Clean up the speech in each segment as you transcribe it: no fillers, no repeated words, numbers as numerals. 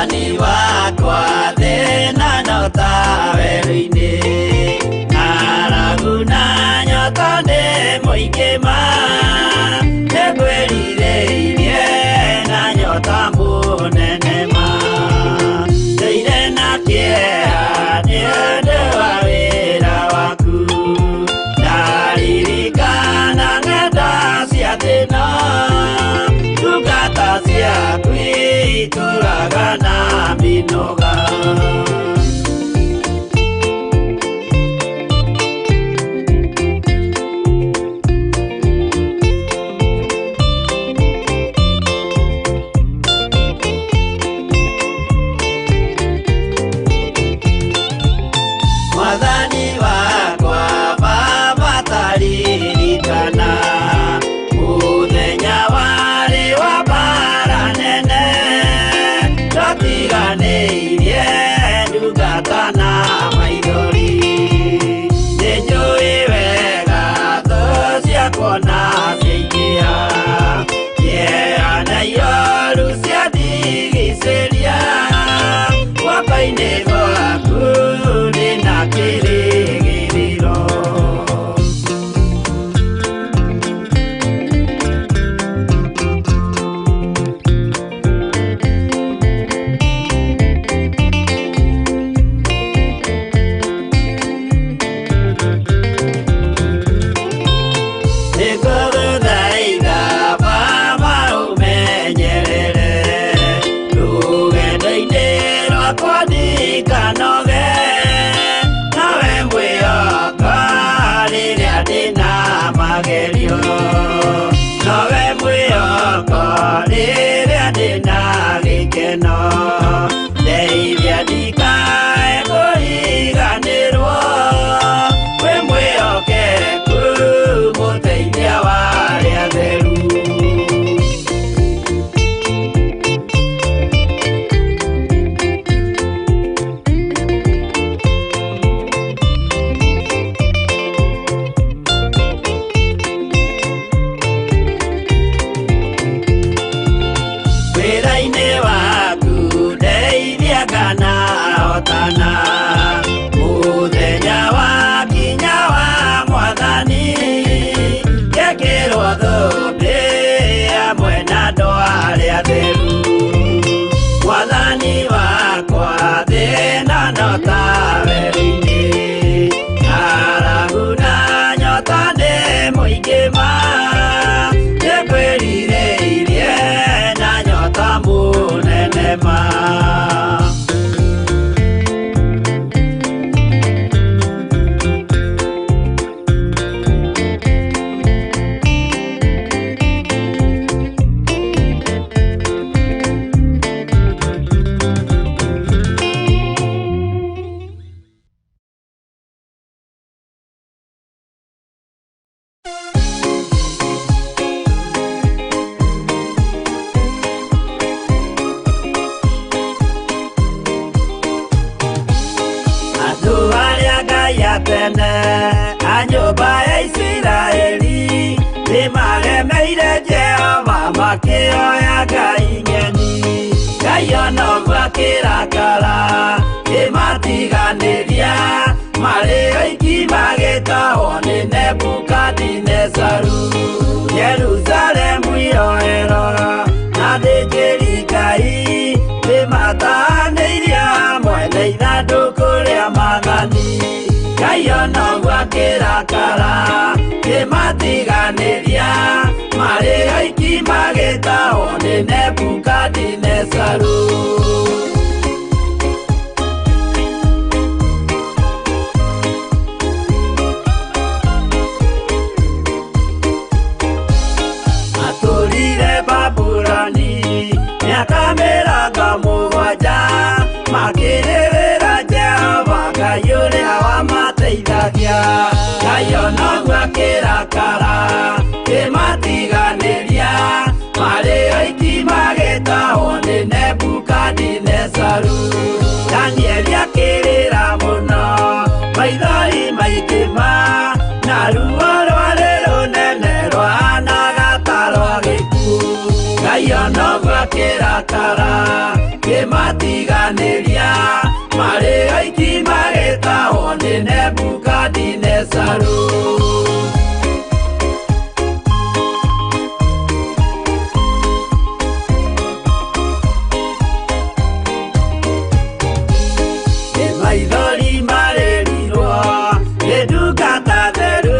Mwathani wakwa thĩna no ta werũ-inĩ, ng'aragu na nyota nĩ mũingĩ ma, nĩngwĩrirĩirie na nyota mũnene ma. Ndũire na kĩeha nĩ ũndũ wa wĩra waku, ndaririkana ng'enda cia thĩna, ndungata ciaku itũraga na mĩnoga. Mwathani wakwa Baba taririkana mũthenya warĩ wa mbara nene, twatiganĩirie ndungata na maithori. Nĩnjũĩ wega thũ ciakwa na ciaingĩha, kĩeha na ioru ciandigicĩria, guoko-inĩ gwaku ndĩna kĩrĩgĩrĩro. Nĩngũgũthaitha Baba ũmenyerere rũgendo-inĩ rwakwa ndikanoge, nawe mwĩhoka rĩrĩa ndĩna magerio, nowe mwĩhoko rĩrĩa ndĩna gĩkeno, ndeithia ndikae kũriganĩrwo, wĩ mwĩhokeku mũteithia wa arĩa atheru. Wĩra-inĩ waku ndeithia kana hotana, mũthenya wakinya wa Mwathani, ngekĩrwo thũmbĩ hamwe na andũ arĩa atheru. Mwathani wakwa thĩna no ta werũ-inĩ, ng'aragu na nyota nĩ mũingĩ ma, nĩngwĩrirĩirie na nyota mũnene ma. Andũ arĩa Ngai a tene a nyũmba ya Isiraeli nĩmaremeire Jehova makĩoya ngai ng'eni. Ngai ona ũguo akĩrakara kĩmatiganĩria, marĩ oiki magĩtahwo nĩ Nebukadinezaru. Jerusalemu iroero na athĩnjĩri Ngai nĩmatahanĩirie hamwe na ithandũkũ rĩa maathani. Ngai ona ũguo akĩrakara kĩmatiganĩria, marĩ oiki magĩtahwo nĩ Nebukadinezaru. Matũrire Babuloni mĩaka mĩrongo mũgwanja, makĩrĩrĩra Jehova Ngai ũrĩa wamateithagia. Ngai ona ũguo akĩrakara kĩmatiganĩria, marĩ oiki magĩtahwo nĩ Nebukadinezaru. Danieli akĩrĩra mũno, maithori maingĩ ma, na ruo rwarĩ rũnene rwahanaga ta rwa gĩkuũ. Ngai ona ũguo akĩrakara kĩmatiganĩria, Kĩmatiganĩria marĩ oiki magĩtahwo nĩ Nebukadinezaru. Nĩ maithori marĩrirwo nĩ ndungata theru,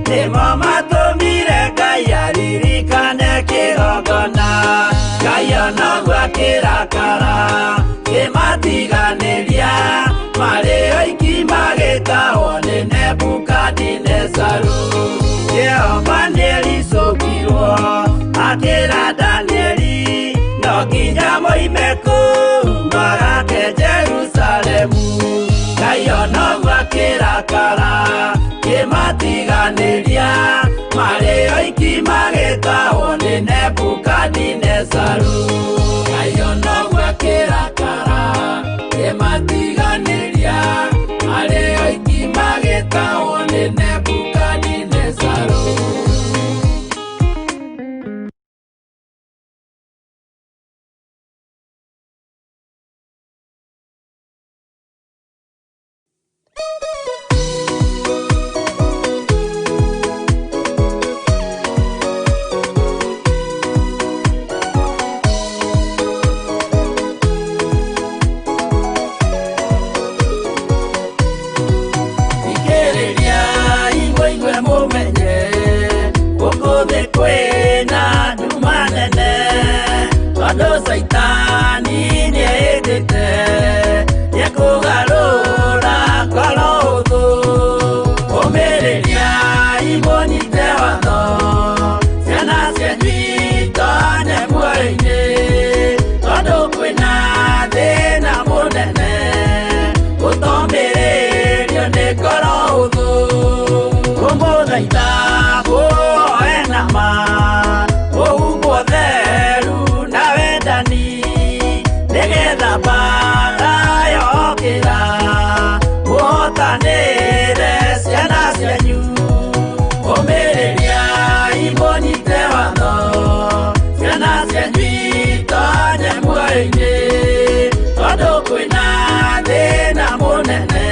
nĩmo matũmire Ngai aririkane kĩgongona. Ngai onoguo akĩrakara kĩmatiganĩria marĩ oiki magĩtahwo nĩ Nebukadinezaru. Jehova nĩericũkirwo akĩra Danieli no nginya moime kũu magake Jerusalemu. Ngai onoguo akĩrakara kĩmatiganĩria marĩ oiki magĩtahwo nĩ Nebukadinezaru. Ngai onoguo akĩrakara kĩmatiganĩria marĩ oiki magĩtahwo nĩ Nebukadinezaru. Thikĩrĩria mũigue mũmenye gũkũ thĩ kwĩna nduma nene, tondũ Caitani nĩehĩtĩte nĩekũgarũra ngoro hũthũ. Ũmĩrĩria mũnyite watho, ciana cianyu itonye muoyo-inĩ, tondũ kwĩna thĩna mũnene gũtomĩrĩrio nĩ ngoro hũthũ. Kũmũthaitha mũhoe na ma, mũhumbwo theru na wendani, nĩgetha mbaara yokĩra mũhotanĩre ciana cianyu. Ũmĩrĩria mũnyite watho, ciana cianyu itonye muoyo-inĩ, tondũ kwĩna thĩna mũnene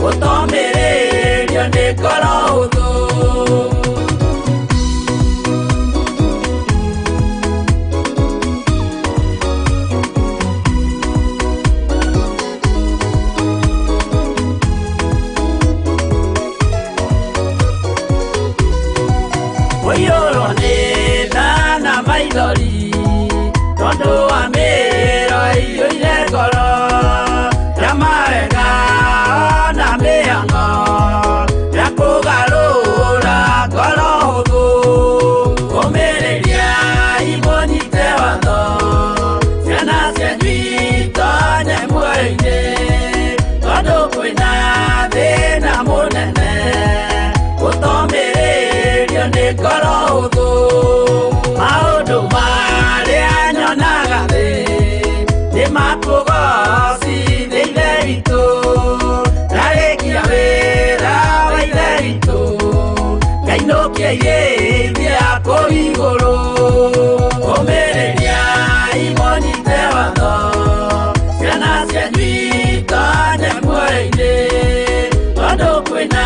gũtomĩrĩrio nĩ ngoro hũthũ. Mũiyũrwo nĩ tha na maithori, tondũ wa mĩĩro ĩiyũire ngoro, ya mawega ona mĩhang'o ya kũgarũra ngoro hũthũ. Ũmĩrĩria mũnyite watho, ciana cianyu itonye muoyo-inĩ, tondũ kwĩna thĩna mũnene gũtomĩrĩrio nĩ ngoro hũthũ. Maũndũ marĩa nyonaga thĩ nĩ makũgocithia Ithe witũ, ndarĩkia wĩra wa Ithe witũ ngainũkia irĩithia kũu igũrũ. Ũmĩrĩria mũnyite watho, ciana cianyu itonye muoyo-inĩ, tondũ kwĩna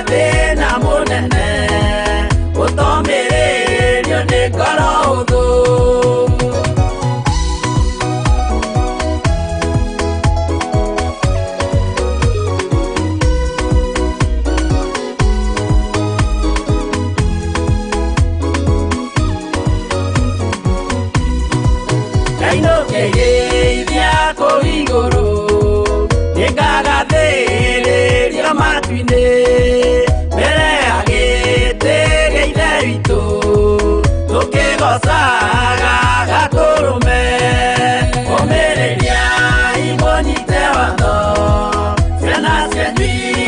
thĩna mũnene gũtomĩrĩrio nĩ ngoro hũthũ. Ngainũkia irĩithia kũu igũrũ, nĩngagathĩrĩrio matu-inĩ, mbere ya gĩtĩ gĩa Ithe witũ, tũkĩgoocaga Gatũrũme. Ũmĩrĩria mũnyite watho, ciana cianyu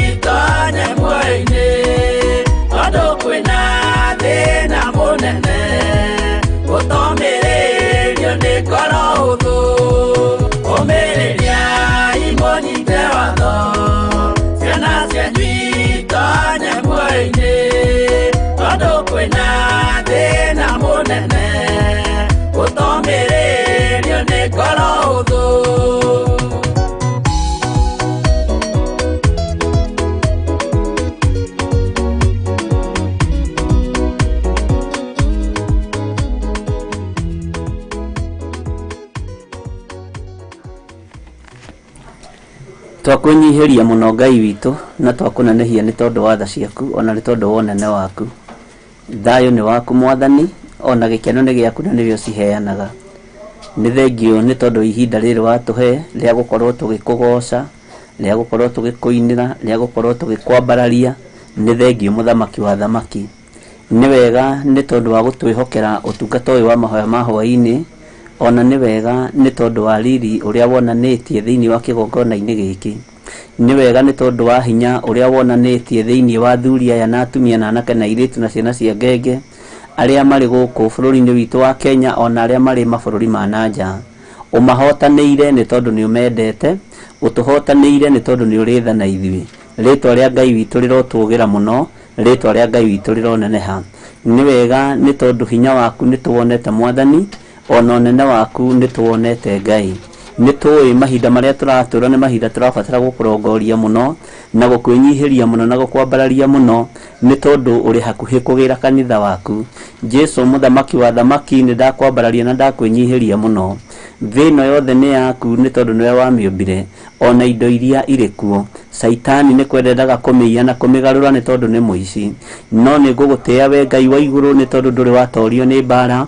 itonye muoyo-inĩ, tondũ kwĩna thĩna mũnene gũtomĩrĩrio nĩ ngoro hũthũ. Ũmĩrĩria mũnyite watho, ciana cianyu itonye muoyo-inĩ, tondũ kwĩna thĩna mũnene gũtomĩrĩrio nĩ ngoro hũthũ. Twakwĩnyihĩria mũno Ngai witũ na twakũnenehia nĩ tondũ wa tha ciaku ona nĩ tondũ wa ũnene waku. Thayũ nĩ waku Mwathani, ona gĩkeno nĩ gĩaku na nĩwe ũciheanaga. Nĩ thengio nĩ tondũ ihinda rĩrĩ watũhe rĩa gũkorwo tũgĩkũgoca, rĩa gũkorwo tũgĩkũinĩra, rĩa gũkorwo tũgĩkwambararia. Nĩ thengio mũthamaki wa thamaki. Nĩ wega nĩ tondũ wa gũtwĩhokera ũtungata ũyũ wa mahoya ma hwaĩ-inĩ, ona nĩ wega nĩ tondũ wa riri ũrĩa wonanĩtie thĩinĩ wa kĩgongona-inĩ gĩkĩ. Nĩ wega nĩ tondũ wa hinya ũrĩa wonanĩtie thĩinĩ wa athuri aya na atumia na anake na airĩtu na ciana cia ngenge arĩa marĩ gũkũ bũrũri-inĩ witũ wa Kenya ona arĩa marĩ mabũrũri ma na nja. Ũmahotanĩire nĩ tondũ nĩ ũmendete, ũtũhotanĩire nĩ tondũ nĩ ũrĩ tha na ithuĩ. Rĩtwa rĩa Ngai witũ rĩrotũgĩra mũno, rĩtwa rĩa Ngai witũ rĩroneneha. Nĩ wega nĩ tondũ hinya waku nĩ tũwonete Mwathani, ona ũnene waku nĩ tũwonete Ngai. Nĩ tũĩ mahinda marĩa tũratũra nĩ mahinda tũrabatara gũkũrongoria mũno na gũkwĩnyihĩria mũno na gũkwambararia mũno nĩ tondũ ũrĩ hakuhĩ kũgĩra kanitha waku. Jesu mũthamaki wa thamaki nĩ ndakwambararia na ndakwĩnyihĩria mũno. Thĩ ĩno yothe nĩ yaku nĩ tondũ nĩwe wamĩũmbire, ona indo iria irĩ kuo. Caitani nĩ kwendaga kũmĩiya na kũmĩgarũra nĩ tondũ nĩ mũici. No nĩ ngũgũtĩĩa we Ngai wa igũrũ nĩ tondũ ndũrĩ watorio nĩ mbara.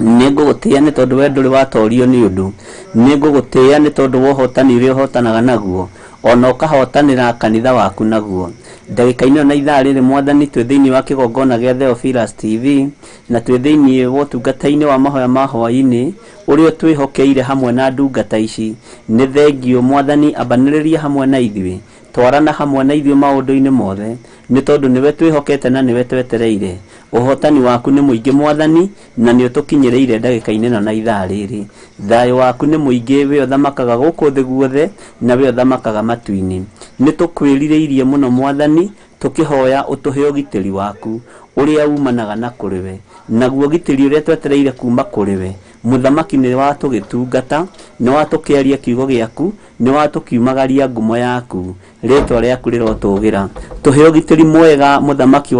Nĩ ngũgũtĩĩa nĩ tondũ we ndũrĩ watorio nĩ ũndũ. Nĩ ngũgũtĩĩa nĩ tondũ wa ũhotani ũrĩa ũhotanaga naguo, ona ũkahotanĩra kanitha waku naguo. Ndagĩka-inĩ ĩno na ithaa rĩrĩ Mwathani twĩ thĩinĩ wa kĩgongona gĩa Theophilus TV na twĩ thĩinĩ wa ũtungata-inĩ wa mahoya ma hwaĩ-inĩ ũrĩa ũtwĩhokeire hamwe na ndungata ici. Nĩ thengio Mwathani, ambanĩrĩria hamwe na ithuĩ, twarana hamwe na ithuĩ maũndũ-inĩ mothe nĩ tondũ nĩwe twĩhokete na nĩwe twetereire. Ũhotani waku nĩ mũingĩ Mwathani na nĩ ũtũkinyĩrĩire ndagĩka-inĩ ĩno na ithaa rĩrĩ. Thayũ waku nĩ mũingĩ, we ũthamakaga gũkũ thĩ guothe na we ũthamakaga matu-inĩ. Nĩ tũkwĩrirĩirie mũno Mwathani, tũkĩhoya ũtũhe ũgitĩri waku ũrĩa umanaga na kũrĩ we, naguo ũgitĩri ũrĩa twetereire kuma kũrĩ we. Mũthamaki nĩ watũgĩtungata, nĩ watũkĩaria kiugo gĩaku, nĩ watũkiumagaria ngumo yaku. Rĩtwa rĩaku rĩrotũgĩra. Tũhe ũgitĩri mwega mũthamaki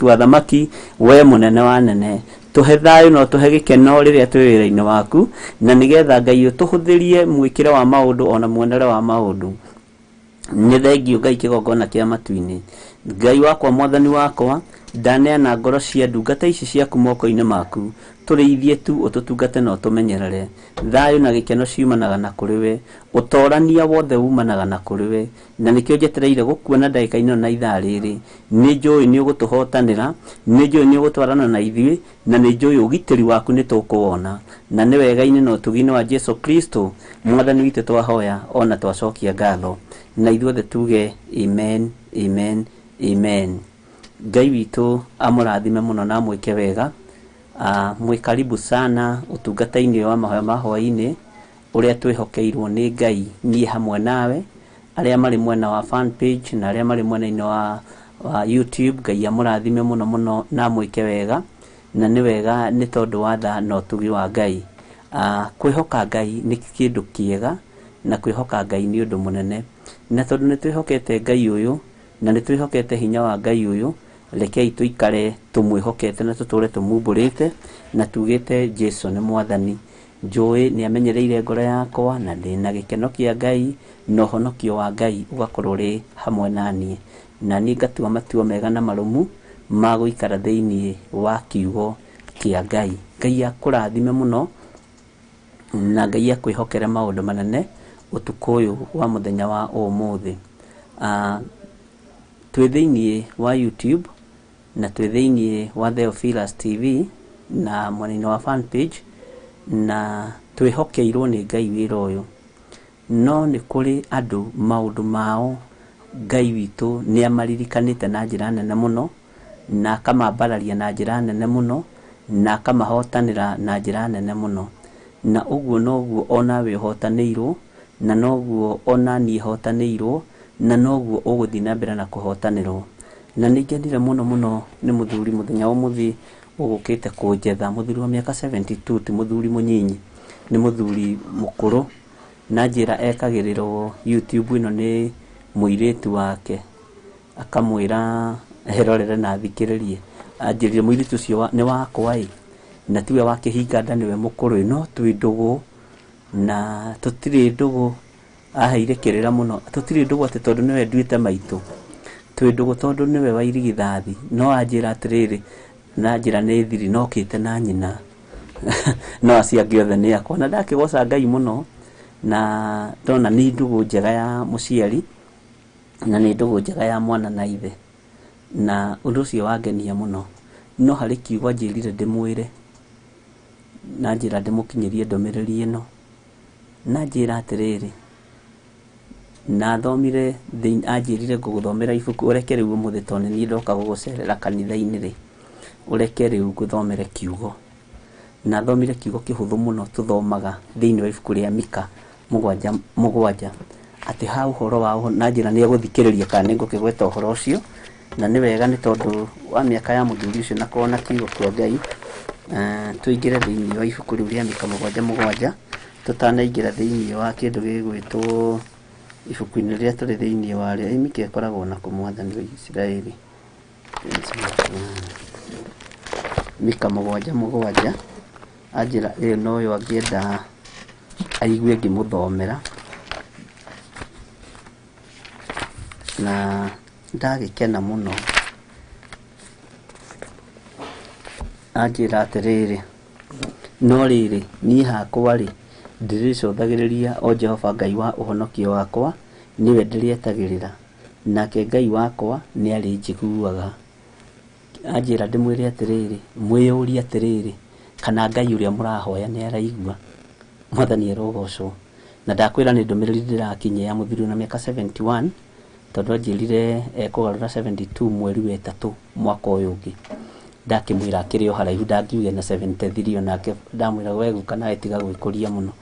wa thamaki, we mũnene wa nene. Tũhe thayũ na ũtũhe gĩkeno rĩrĩa twĩ wĩra-inĩ waku, na nĩgetha Ngai ũtũhũthĩrie mwĩkĩre wa maũndũ ona muonere wa maũndũ. Nĩ thengio Ngai kĩgongona kĩa matu-inĩ. Ngai wakwa Mwathani wakwa, ndaneana ngoro cia ndungata ici ciaku moko-inĩ maku. Tũrĩithie tu ũtũtungate na ũtũmenyerere. Thayũ na gĩkeno ciumanaga na kũrĩ we. Ũtorania wothe umanaga na kũrĩ we. Na nĩkĩo njetereire gũkuona ndagĩka-inĩ ĩno na ithaa rĩrĩ. Nĩ njũĩ nĩ ũgũtũhotanĩra, nĩ njũĩ nĩ ũgũtwarana na ithuĩ, na nĩ njũĩ ũgitĩri waku nĩ tũkũwona. Na nĩ wega-inĩ na ũtugi-inĩ wa Jesu Kristo Mwathani witũ twahoya ona twacokia ngatho. Na ithuothe tuge amen, amen, amen. Ngai witũ amũrathime mũno na amwĩke wega. Mwĩ karibu sana ũtungata-inĩ wa mahoya ma hwaĩ-inĩ ũrĩa twĩhokeirwo nĩ Ngai niĩ hamwe nawe, arĩa marĩ mwena wa fan page na arĩa marĩ mwena-inĩ wa YouTube. Ngai amũrathime mũno mũno na amwĩke wega, na nĩ wega nĩ tondũ wa tha na ũtugi wa Ngai. Kwĩhoka Ngai nĩ kĩndũ kĩega na kwĩhoka Ngai nĩ ũndũ mũnene, na tondũ nĩ twĩhokete Ngai ũyũ na nĩ twĩhokete hinya wa Ngai ũyũ, rekei tũikare tũmwĩhokete na tũtũre tũmumbũrĩte na tugĩte Jesu nĩ Mwathani. Njũĩ nĩ amenyereire ngoro yakwa na ndĩna gĩkeno kĩa Ngai na ũhonokio wa Ngai ũgakorwo ũrĩ hamwe na niĩ, na niĩ ngatua matua mega na marũmu ma gũikara thĩinĩ wa kiugo kĩa Ngai. Ngai akũrathime mũno na Ngai akwĩhokere maũndũ manene ũtukũ ũyũ wa mũthenya wa ũmũthĩ. Twĩ thĩinĩ wa YouTube na twĩ thĩinĩ wa Theophilus TV na mwena-inĩ wa fan page, na twĩhokeirwo nĩ Ngai wĩra ũyũ. No nĩ kũrĩ andũ maũndũ mao Ngai witũ nĩ amaririkanĩte na njĩra nene mũno, na akamambararia na njĩra nene mũno, na akamahotanĩra na njĩra nene mũno. Na ũguo noguo onawe ũhotanĩirwo, na noguo ona niĩ hotanĩirwo, na noguo ũgũthiĩ na mbere na kũhotanĩrwo. Na nĩ ngenire mũno mũno nĩ mũthuri mũthenya wa ũmũthĩ ũgũkĩte kũnjetha, mũthuri wa mĩaka 72, ti mũthuri mũnyinyi, nĩ mũthuri mũkũrũ, na njĩra ekagĩrĩrwo YouTube ĩno nĩ mũirĩtu wake, akamwĩra erorere na athikĩrĩrie. Anjĩrire mũirĩtu ũcio nĩ wakwa ĩ, na tiwe wa kĩhinga nda nĩwe mũkũrũ ĩ, no twĩ ndũgũ na tũtirĩ ndũgũ. Aheire kĩrĩra mũno, tũtirĩ ndũgũ atĩ tondũ nĩwe nduĩte maitũ, twĩ ndũgũ tondũ nĩwe wa irigithathi. No anjĩra atĩrĩrĩ, na njĩra nĩ thiri, no okĩte na nyina no acio angĩ othe nĩ akwa. Na ndakĩgoca Ngai mũno, na ndona nĩ ndũgũ njega ya mũciari na nĩ ndũgũ njega ya mwana na ithe, na ũndũ ũcio wangenia mũno. No harĩ kiugo anjĩrire ndĩmwĩre, na njĩra ndĩmũkinyĩrie ndũmĩrĩri ĩno, na njĩra atĩrĩrĩ, na thomire anjĩrire ngũgũthomera ibuku, ũreke rĩu ũmũthĩ tondũ nĩ niĩ ndoka gũgũcerera kanitha-inĩ rĩ, ũreke rĩu ngũthomere kiugo. Na thomire kiugo kĩhũthũ mũno tũthomaga thĩinĩ wa ibuku rĩa Mika 7:7, atĩ ha ũhoro wa, na njĩra nĩ egũthikĩrĩria kana nĩ ngũkĩgweta ũhoro ũcio, na nĩ wega nĩ tondũ wa mĩaka ya mũthuri ũcio na kona kiugo kĩa Ngai. Tũingĩre thĩinĩ wa ibuku rĩu rĩa Mika 7:7, tũtanaingĩra thĩinĩ wa kĩndũ gĩgwĩtwo ibuku-inĩ rĩrĩa tũrĩ thĩinĩ warĩo. Mika ĩkoragwo na kũ mwathani wa Isiraeli. Mika 7:7, anjĩra ĩyo noyo angĩenda aigue ngĩmũthomera, na ndagĩkena mũno. Anjĩra atĩrĩrĩ, no rĩrĩ, niĩ hakwa rĩ, ndĩrĩcũthagĩrĩria o Jehova Ngai wa ũhonokio wakwa, nĩwe ndĩrĩetagĩrĩra, nake Ngai wakwa nĩarĩnjiguaga. Anjĩra ndĩmwĩre atĩrĩrĩ, mwĩyũrie atĩrĩrĩ, kana Ngai ũrĩa mũrahoya nĩaraigua. Mwathani arogocwo. Na ndakwĩra nĩ ndũmĩrĩri ndĩrakinyia ya mũthuri na mĩaka 71, tondũ anjĩrire ekũgarũra 72 mweri wa 3 mwaka ũyũ ũngĩ. Ndakĩmwĩra akĩrĩ o haraihu, ndangiuge na 73, onake ndamwĩra we guka nawe tiga gwĩkũria mũno,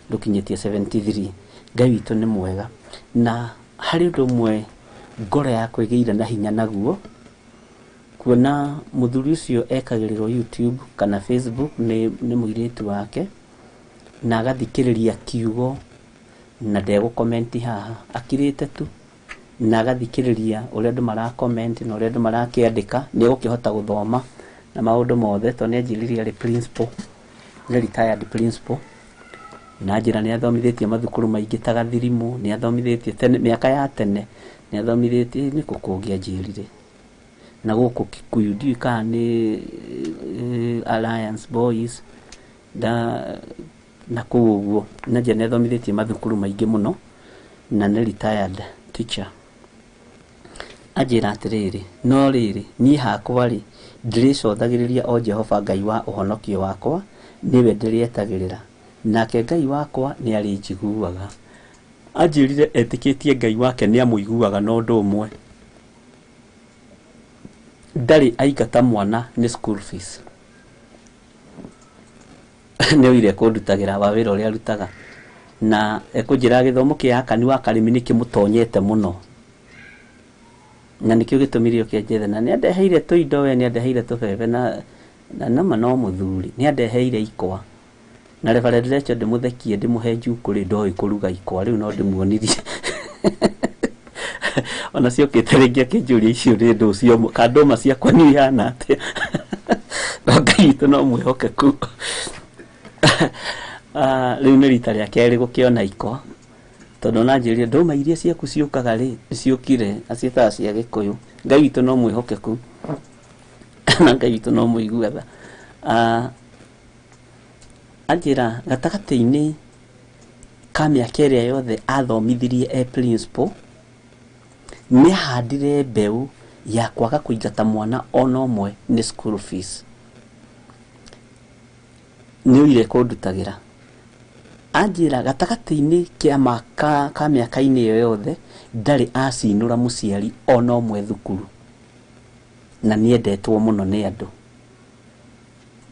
ndũkinyĩtie 73. Ngai witũ nĩ mwega, na harĩ ũndũ ũmwe ngoro yakwa ĩgĩire na hinya naguo, kuona mũthuri ũcio ekagĩrĩrwo YouTube kana Facebook nĩ mũirĩtu wake, na agathikĩrĩria kiugo na ndegũkomenti haha, akirĩte tu, na agathikĩrĩria ũrĩa andũ marakomenti na ũrĩa andũ marakĩandĩka, nĩ egũkĩhota gũthoma na maũndũ mothe, tondũ nĩ anjĩrire arĩ principal, nĩ retired principal, na njĩra nĩ athomithĩtie mathukuru maingĩ ta Gathirimũ, nĩ athomithĩtie tene, mĩaka ya tene nĩ athomithĩtie, nĩ kũ kũngĩ anjĩrire, na gũkũ Kikuyu ndiũĩ kana nĩ Alliance Boys na kũu ũguo, na njĩra nĩ athomithĩtie mathukuru maingĩ mũno, na nĩ retired teacher. Anjĩra atĩrĩrĩ, no rĩrĩ, niĩ hakwa rĩ, ndĩrĩcũthagĩrĩria o Jehova Ngai wa ũhonokio wakwa, nĩwe ndĩrĩetagĩrĩra, nake Ngai wakwa nĩarĩnjiguaga. Anjĩrire etĩkĩtie Ngai wake nĩamũiguaga na ũndũ ũmwe, ndarĩ aingata mwana nĩ school fees. Nĩ oire kũndutagĩra wa wĩra ũrĩa arutaga, na ekũnjĩra gĩthomo kĩa Akani wa Karĩmi nĩ kĩmũtonyete mũno, na nĩkĩo gĩtũmire oke anjethe. Na nĩandeheire tũindo we, nĩandeheire tũbebe, na nama no mũthuri, nĩandeheire ikwa. Na Reverend Rachel ndĩmũthekie ndĩmũhe njukũ rĩ, ndoĩ kũruga ikwa, rĩu no ndĩmuonirie. Ona ciokĩte rĩngĩ akĩnjũria icio nĩ ndũ cio, ka ndũma ciakwa nĩ ihana atĩa. No Ngai witũ no mwĩhokeku. Rĩu nĩ rita rĩa kerĩ gũkĩona ikwa, tondũ ona anjĩrire ndũma iria ciaku ciũkaga rĩ, ciũkire, aciĩtaga cia Gĩkũyũ. Ngai witũ no mwĩhokeku, na Ngai witũ no mũigua tha. Anjĩra gatagatĩ-inĩ ka mĩaka ĩrĩa yothe athomithirie e principal, nĩ ahandire mbeũ ya kwaga kũingata mwana ona ũmwe nĩ school fees. Nĩ oire kũndutagĩra. Anjĩra gatagatĩ-inĩ ka mĩaka-inĩ ĩyo yothe ndarĩ acinũra mũciari ona ũmwe thukuru, na nĩendetwo mũno nĩ andũ.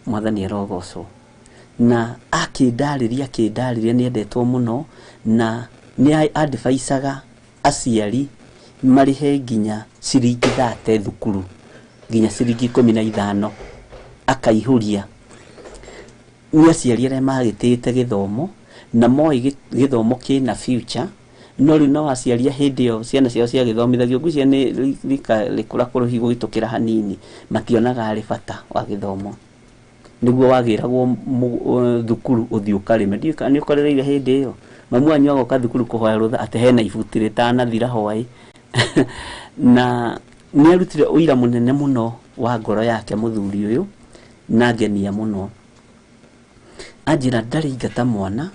Mwathani arogocwo. Na akĩndarĩria, akĩndarĩria nĩendetwo mũno, na nĩ advisaga aciari marĩhe nginya ciringi 30 thukuru, nginya ciringi 15, akaihũria. Nĩ aciari arĩa magĩtĩte gĩthomo na moĩ gĩthomo kĩna future, no rĩu no aciari a hĩndĩ ĩyo ciana ciao ciagĩthomithagio, ngwĩciria nĩ rika rĩkũrakũrũ hihi gũgĩtũkĩra hanini, mationaga arĩ bata wa gĩthomo. Nĩguo wagĩragwo thukuru ũthiĩ ũkarĩme. Ndiũĩ kana nĩ ũkorereire hĩndĩ ĩyo, Mamu wanyu agoka thukuru kũhoya rũtha atĩ hena ibuti rĩtanathira hwaĩ. Na nĩ arutire ũira mũnene mũno wa ngoro yake mũthuri ũyũ, na ngenia mũno. Anjĩra ndarĩ ingata mwana,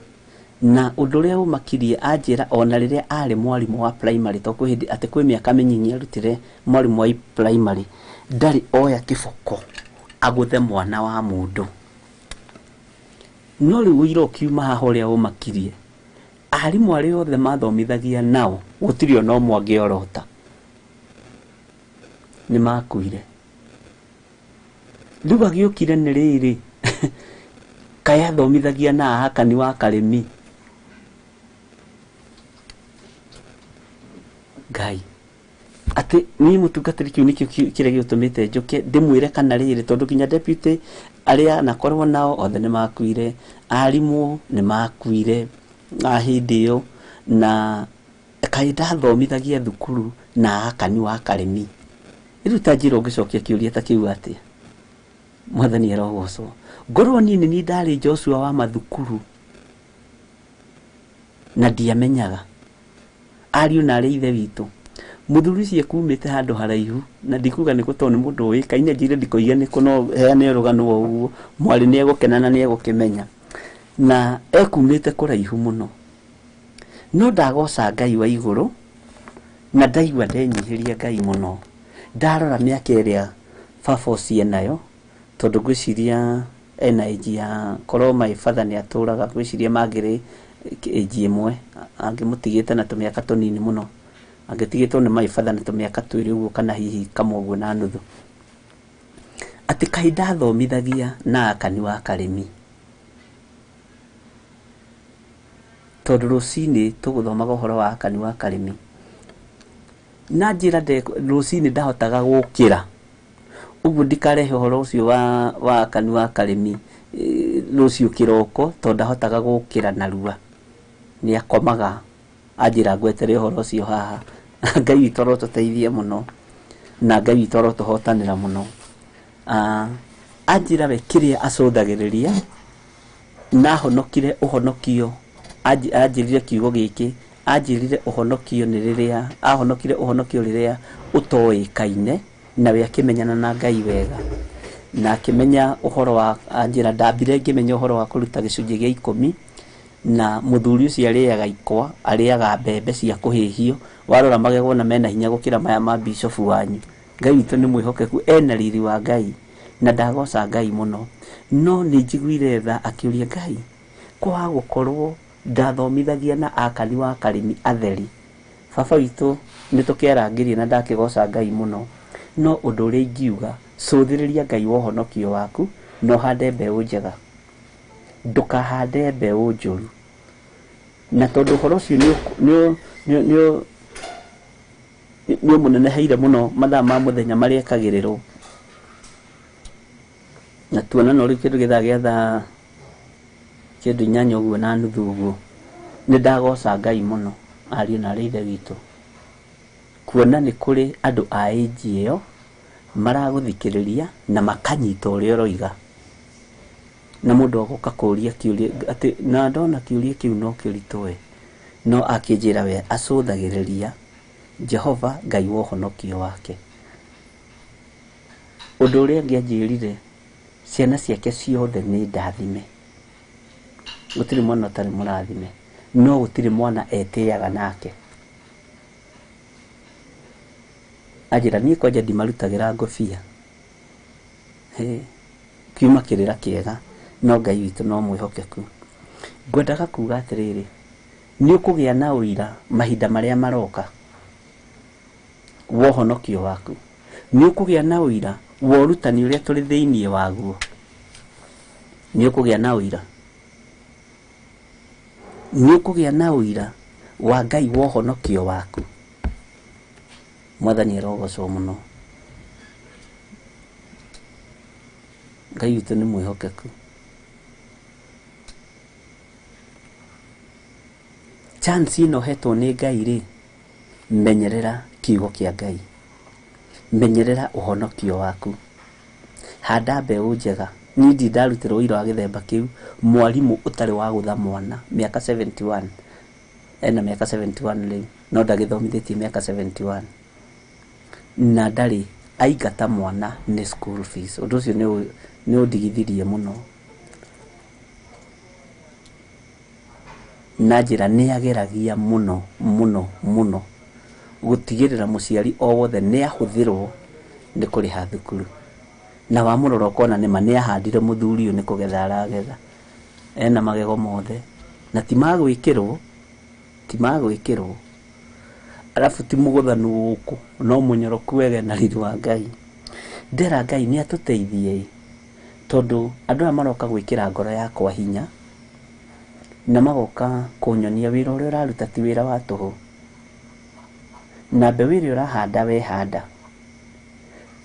na ũndũ ũrĩa ũmakirie anjĩra ona rĩrĩa arĩ mwarimũ wa primary, to kwĩ hĩndĩ atĩ kwĩ mĩaka mĩnyinyi arutire mwarimũ wa primary, ndarĩ oya kĩboko agũthe mwana wa mũndũ. No rĩu ũira ũkiuma haha ũrĩa ũmakirie, arimũ arĩa othe mathomithagia nao gũtirĩ ona ũmwe angĩorota, nĩ makuire. Rĩu agĩũkire nĩ rĩrĩ, kaĩ athomithagia na ahakani wa karĩmi. Ngai atĩ niĩ mũtungatĩri kĩu nĩkĩo kĩrĩa gĩgũtũmĩte njũke ndĩmwĩre kana rĩrĩ, tondũ nginya deputy arĩa anakorwo nao othe nĩ makuire, arimũ nĩ makuire a hĩndĩ ĩyo, na kaĩ ndathomithagia thukuru na ahakani wa karĩmi. Rĩu ta njĩra ũngĩcokia kĩũria ta kĩu atĩa? Mwathani arogocwo. Ngorwo niĩ nĩ niĩ ndarĩ Joshua wa mathukuru na ndiamenyaga ariũ na arĩ ithe witũ. Mũthuri ũcio ekumĩte handũ haraihu, na ndikuga nĩ kũ tondũ nĩ mũndũ ũĩkaine, njĩre ndikoige nĩ kũ, no heane rũgano o ũguo, mwarĩ nĩ egũkena na nĩ egũkĩmenya. Na ekumĩte kũraihu mũno. No ndagoca Ngai wa igũrũ, na ndaigua ndenyihĩria Ngai mũno. Ndarora mĩaka ĩrĩa baba ũcio enayo, tondũ ngwĩciria ena age ya korwo my father nĩ atũraga, ngwĩciria mangĩrĩ age ĩmwe, angĩmũtigĩte na tũmĩaka tũnini mũno, angĩtigĩtwo nĩ my father na tũmĩaka twĩrĩ ũguo kana hihi kamwe ũguo na nuthu. Atĩ kaĩ ndathomithagia na akani wa karĩmi, tondũ rũcinĩ tũgũthomaga ũhoro wa akani wa karĩmi, na njĩra rũcinĩ ndahotaga gũkĩra ũguo ndikarehe ũhoro ũcio wa akani wa karĩmi rũciũ kĩroko, tondũ ndahotaga gũkĩra narua, nĩ akomaga. Anjĩra ngwetere ũhoro ũcio haha. Ngai witũ arotũteithia mũno, na Ngai witũ arotũhotanĩra mũno. Anjĩra we kĩrĩa acũthagĩrĩria, na ahonokire ũhonokio. Anjĩrire kiugo gĩkĩ, anjĩrire ũhonokio nĩ rĩrĩa ahonokire ũhonokio rĩrĩa ũtoĩkaine, na we akĩmenyana na Ngai wega, na akĩmenya ũhoro wa, anjĩra ndambire ngĩmenya ũhoro wa kũruta gĩcunjĩ gĩa ikũmi, na mũthuri ũcio arĩaga ikwa, arĩaga mbembe cia kũhĩhio, warora magego na mena hinya gũkĩra maya ma bishofu wanyu. Ngai witũ nĩ mwĩhokeku, ena riri wa Ngai, na ndagoca Ngai mũno. No nĩ njiguire tha akĩũria Ngai, kwa gũkorwo ndathomithagia na akani wa karĩmi atheri, baba witũ nĩ tũkĩarangĩrie na ndakĩgoca Ngai mũno. No ũndũ ũrĩa ingiuga, cũthĩrĩria Ngai wa ũhonokio waku, na ũhande mbeũ njega, ndũkahande mbeũ njũru. Na tondũ ũhoro ũcio nĩ ũmũneneheire mũno mathaa ma mũthenya marĩa ekagĩrĩrwo, na tuona no rĩu kĩndũ gĩthaa gĩa thaa kĩndũ inyanya ũguo na nuthu ũguo, nĩ ndagoca Ngai mũno ariũ na arĩ ithe witũ, kuona nĩ kũrĩ andũ a age ĩyo maragũthikĩrĩria na makanyita ũrĩa ũroiga, na mũndũ agoka kũũria kĩũria atĩ na ndona kĩũria kĩu no kĩritũ ĩ, no akĩnjĩra we acũthagĩrĩria Jehova Ngai wa ũhonokio wake. Ũndũ ũrĩa ũngĩ anjĩrire, ciana ciake ciothe nĩ ndathime, gũtirĩ mwana ũtarĩ mũrathime, no gũtirĩ mwana etĩaga nake. Anjĩra niĩ kwanja ndimarutagĩra ngobia, kiuma kĩrĩra kĩega, no Ngai witũ no mwĩhokeku. Ngwendaga kuga atĩrĩrĩ, nĩ ũkũgĩa na ũira mahinda marĩa maroka wa ũhonokio waku, nĩ ũkũgĩa na ũira wa ũrutani ũrĩa tũrĩ thĩiniĩ waguo, nĩ ũkũgĩa na ũira, nĩ ũkũgĩa na ũira wa Ngai wa ũhonokio waku. Mwathani arogocwo mũno. Ngai witũ nĩ mwĩhokeku. Chance ĩno hetwo nĩ Ngai rĩ, menyerera kiugo kĩa Ngai, menyerera ũhonokio waku, handa mbeũ njega. Niĩ ndirĩ ndarutĩrwo ũira wa gĩthemba kĩu, mwarimũ ũtarĩ wa gũtha mwana mĩaka 71 Ena mĩaka 71 rĩu, no ndagĩthomithĩtie mĩaka 71 na ndarĩ aingata mwana nĩ school fees. Ũndũ ũcio nĩ ũndigithirie mũno. Na njĩra nĩ ageragia mũno mũno mũno gũtigĩrĩra mũciari o wothe nĩ ahũthĩrwo nĩ kũrĩha thukuru. Na wamũrora ũkona nĩma nĩ ahandire mũthuri ũyũ nĩ kũgetha aragetha. Ena magego mothe na ti magwĩkĩrwo, ti magwĩkĩrwo. Arabu ti mũgũthanu gũkũ no mũnyoroku wega na riri wa Ngai. Ndera Ngai nĩ atũteithie tondũ andũ aya maroka gwĩkĩra ngoro yakwa hinya na magoka kũnyonia wĩra ũrĩa ũraruta ti wĩra wa tũhũ. Na mbeũ ĩrĩa ũrahanda wehanda.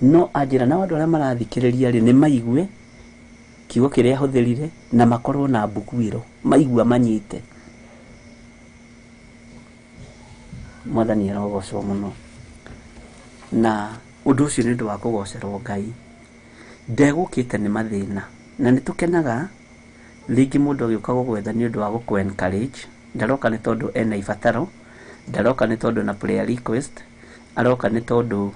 No anjĩra nao andũ arĩa marathikĩrĩria rĩ nĩ maigue kiugo kĩrĩa ahũthĩrire na makorwo na mbuguĩro maigua manyite. Mwathani arogocwo mũno. Na ũndũ ũcio nĩ ũndũ wa kũgocerwo Ngai. Ndegũkĩte nĩ mathĩna na nĩ tũkenaga rĩngĩ mũndũ agĩũka gũgwetha nĩ ũndũ wa gũkũ encourage. Ndaroka nĩ tondũ ena ibataro, ndaroka nĩ tondũ ena prayer request, aroka nĩ tondũ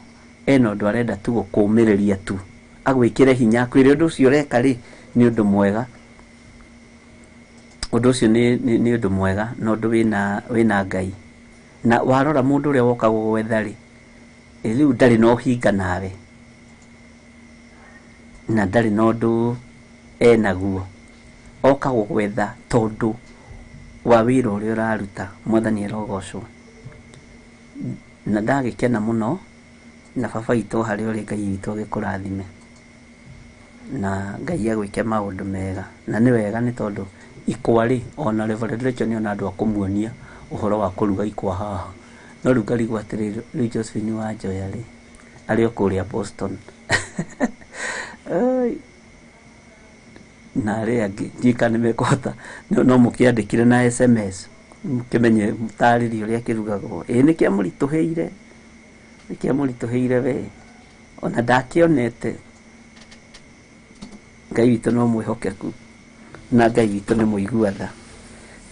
ena ũndũ arenda tu gũkũmĩrĩria tu agwĩkĩre hinya akwĩre ũndũ ũcio ũreka rĩ nĩ ũndũ mwega. Ũndũ ũcio nĩ ũndũ mwega na ũndũ wĩna Ngai. Na warora mũndũ ũrĩa woka gũgwetha rĩ, rĩu ndarĩ na ũhinga nawe na ndarĩ na ũndũ enaguo. Oka gũgwetha tondũ wa wĩra ũrĩa ũraruta. Mwathani arogocwo. Na ndagĩkena mũno na baba witũ harĩa ũrĩ Ngai witũ agĩkũrathime na Ngai agwĩke maũndũ mega. Na nĩ wega nĩ tondũ ikwa rĩ, ona Reverend Rachel nĩ ona andũ a kũmuonia ũhoro wa kũruga ikwa haha. No rĩu ngarigwo atĩrĩrĩ, rĩu Josephine Wanjoya rĩ, arĩ o kũrĩa Boston. Na arĩa angĩ ndiũĩ kana nĩ mekũhota, no mũkĩandĩkire na SMS mũkĩmenye mũtarĩrie ũrĩa kĩrugagwo. Ĩĩ nĩ kĩamũritũhĩire, nĩ kĩamũritũhĩire we, ona ndakĩonete. Ngai witũ no mwĩhokeku na Ngai witũ nĩ mũigua tha.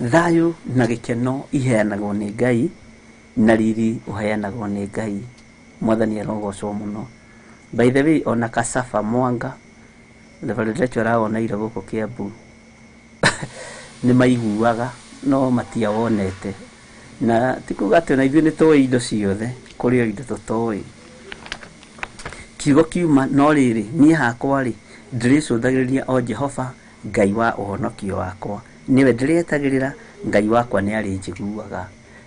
Thayũ na gĩkeno iheanagwo nĩ Ngai na riri ũheanagwo nĩ Ngai. Mwathani arogocwo mũno. By the way, ona Kasaba Mwanga Reverend Rachel arawona ira gũkũ Kiambu nĩ maiguaga no matiawonete. Na ti kuga atĩ ona ithuĩ nĩ tũĩ indo ciothe, kũrĩ o indo tũtoĩ. Kiugo kiuma no rĩrĩ, niĩ hakwa rĩ, ndĩrĩcũthagĩrĩria o Jehova Ngai wa ũhonokio wakwa. Nĩwe ndĩrĩetagĩrĩra, Ngai wakwa nĩ arĩnjiguaga.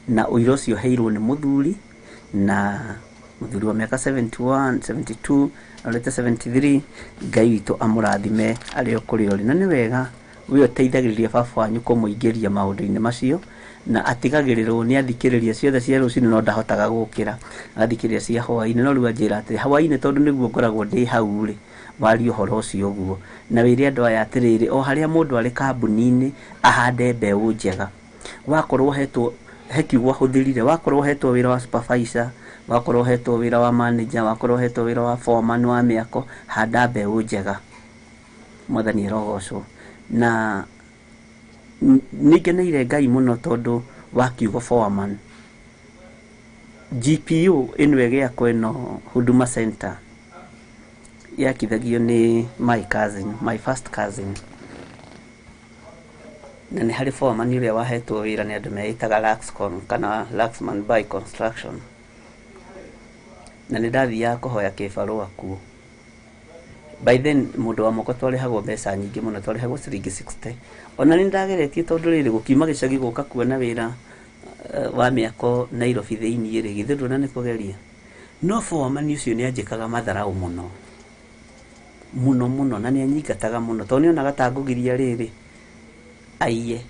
Na ũira ũcio heirwo nĩ mũthuri, na mũthuri wa mĩaka 71, 72, arorete 73, Ngai witũ amũrathime arĩ o kũrĩa ũrĩ. Na nĩ wega we ũteithagĩrĩria baba wanyu kũmũingĩria maũndũ-inĩ macio, na atigagĩrĩrwo nĩ athikĩrĩria ciothe cia rũcinĩ no ndahotaga gũkĩra, agathikĩrĩria cia hwaĩ-inĩ. No rĩu anjĩra atĩrĩ, hwaĩ-inĩ tondũ nĩguo ngoragwo ndĩ hau rĩ, warie ũhoro ũcio ũguo. Na wĩre andũ aya atĩrĩrĩ, o harĩa mũndũ arĩ kambuni-inĩ ahande mbeũ njega. Wakorwo ũhetwo, he kiugo ahũthĩrire, wakorwo ũhetwo wĩra wa supervisor, wakorwo ũhetwo wĩra wa manager, wakorwo ũhetwo wĩra wa foreman wa mĩako, handa mbeũ njega. Mwathani arogocwo. Na nĩ ngeneire Ngai mũno tondũ wa kiugo foreman. GPU ĩno ĩgĩakwo ĩno Huduma Center yakithagio nĩ my cousin, my first cousin. Na nĩ harĩ foreman ũrĩa wahetwo wĩra nĩ andũ meĩtaga Luxcon kana Luxman by Construction. Na nĩ ndathiaga kũhoya kĩbarũa kuo. By then mũndũ wa moko twarĩhagwo mbeca nyingĩ mũno, twarĩhagwo ciringi 60. Ona nĩ ndageretie tondũ rĩrĩ gũkiuma gĩcagi gũka kuona wĩra wa mĩako Nairobi thĩiniĩ rĩ, githĩ ndũrona nĩ kũgeria. No foreman ũcio nĩ anjĩkaga matharaũ mũno. Mũno mũno, na nĩ anyingataga mũno tondũ nĩ onaga ta ngũgiria rĩrĩ aiye.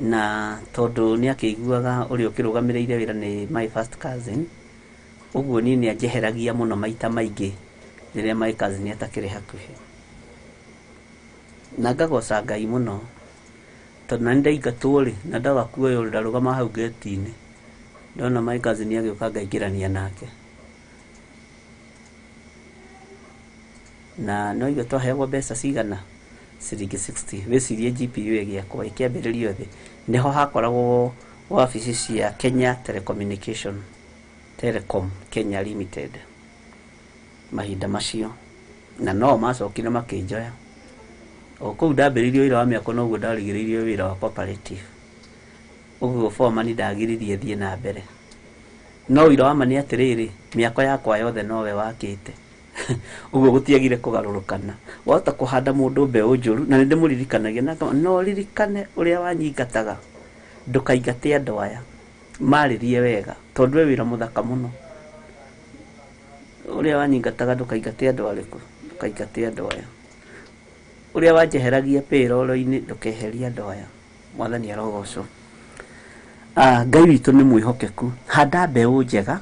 Na tondũ nĩ akĩiguaga ũrĩa ũkĩrũgamĩrĩire wĩra nĩ my first cousin, ũguo niĩ nĩ anjeheragia mũno maita maingĩ rĩrĩa my cousin atakĩrĩ hakuhĩ. Na ngagoca Ngai mũno tondũ na nĩ ndaingatwo rĩ, na ndaga kuoywo rĩ, ndarũgama hau gate-inĩ, ndona my cousin agĩũka ngaingĩrania nake. Na no igua twaheagwo mbeca cigana? Ciringi 60. Wĩcirie GPU ĩgĩakwo ĩkĩambĩrĩrio thĩ nĩho hakoragwo wabici cia Kenya Telecommunication, Telecom Kenya Limited mahinda macio, na no macokire makĩnjoya o kũu ndambĩrĩirie wĩra wa mĩako, noguo ndarigĩrĩirie wĩra wa cooperative. Ũguo foreman ndagiririe thiĩ na mbere, no wĩra wa ma nĩ atĩrĩrĩ, mĩako yakwa yothe nowe wakĩte. Ũguo gũtiagire kũgarũrũkana. Wahota kũhanda mũndũ mbeũ njũru, na nĩ ndĩmũririkanagia na no ririkane ũrĩa wanyingataga, ndũkaingate andũ aya, marĩrie wega tondũ we wĩra mũthaka mũno. Ũrĩa wanyingataga ndũkaingate andũ arĩkũ? Ndũkaingate andũ aya. Ũrĩa wanjeheragia payroll-inĩ, ndũkeherie andũ aya. Mwathani arogocwo. Ngai witũ nĩ mwĩhokeku. Handa mbeũ njega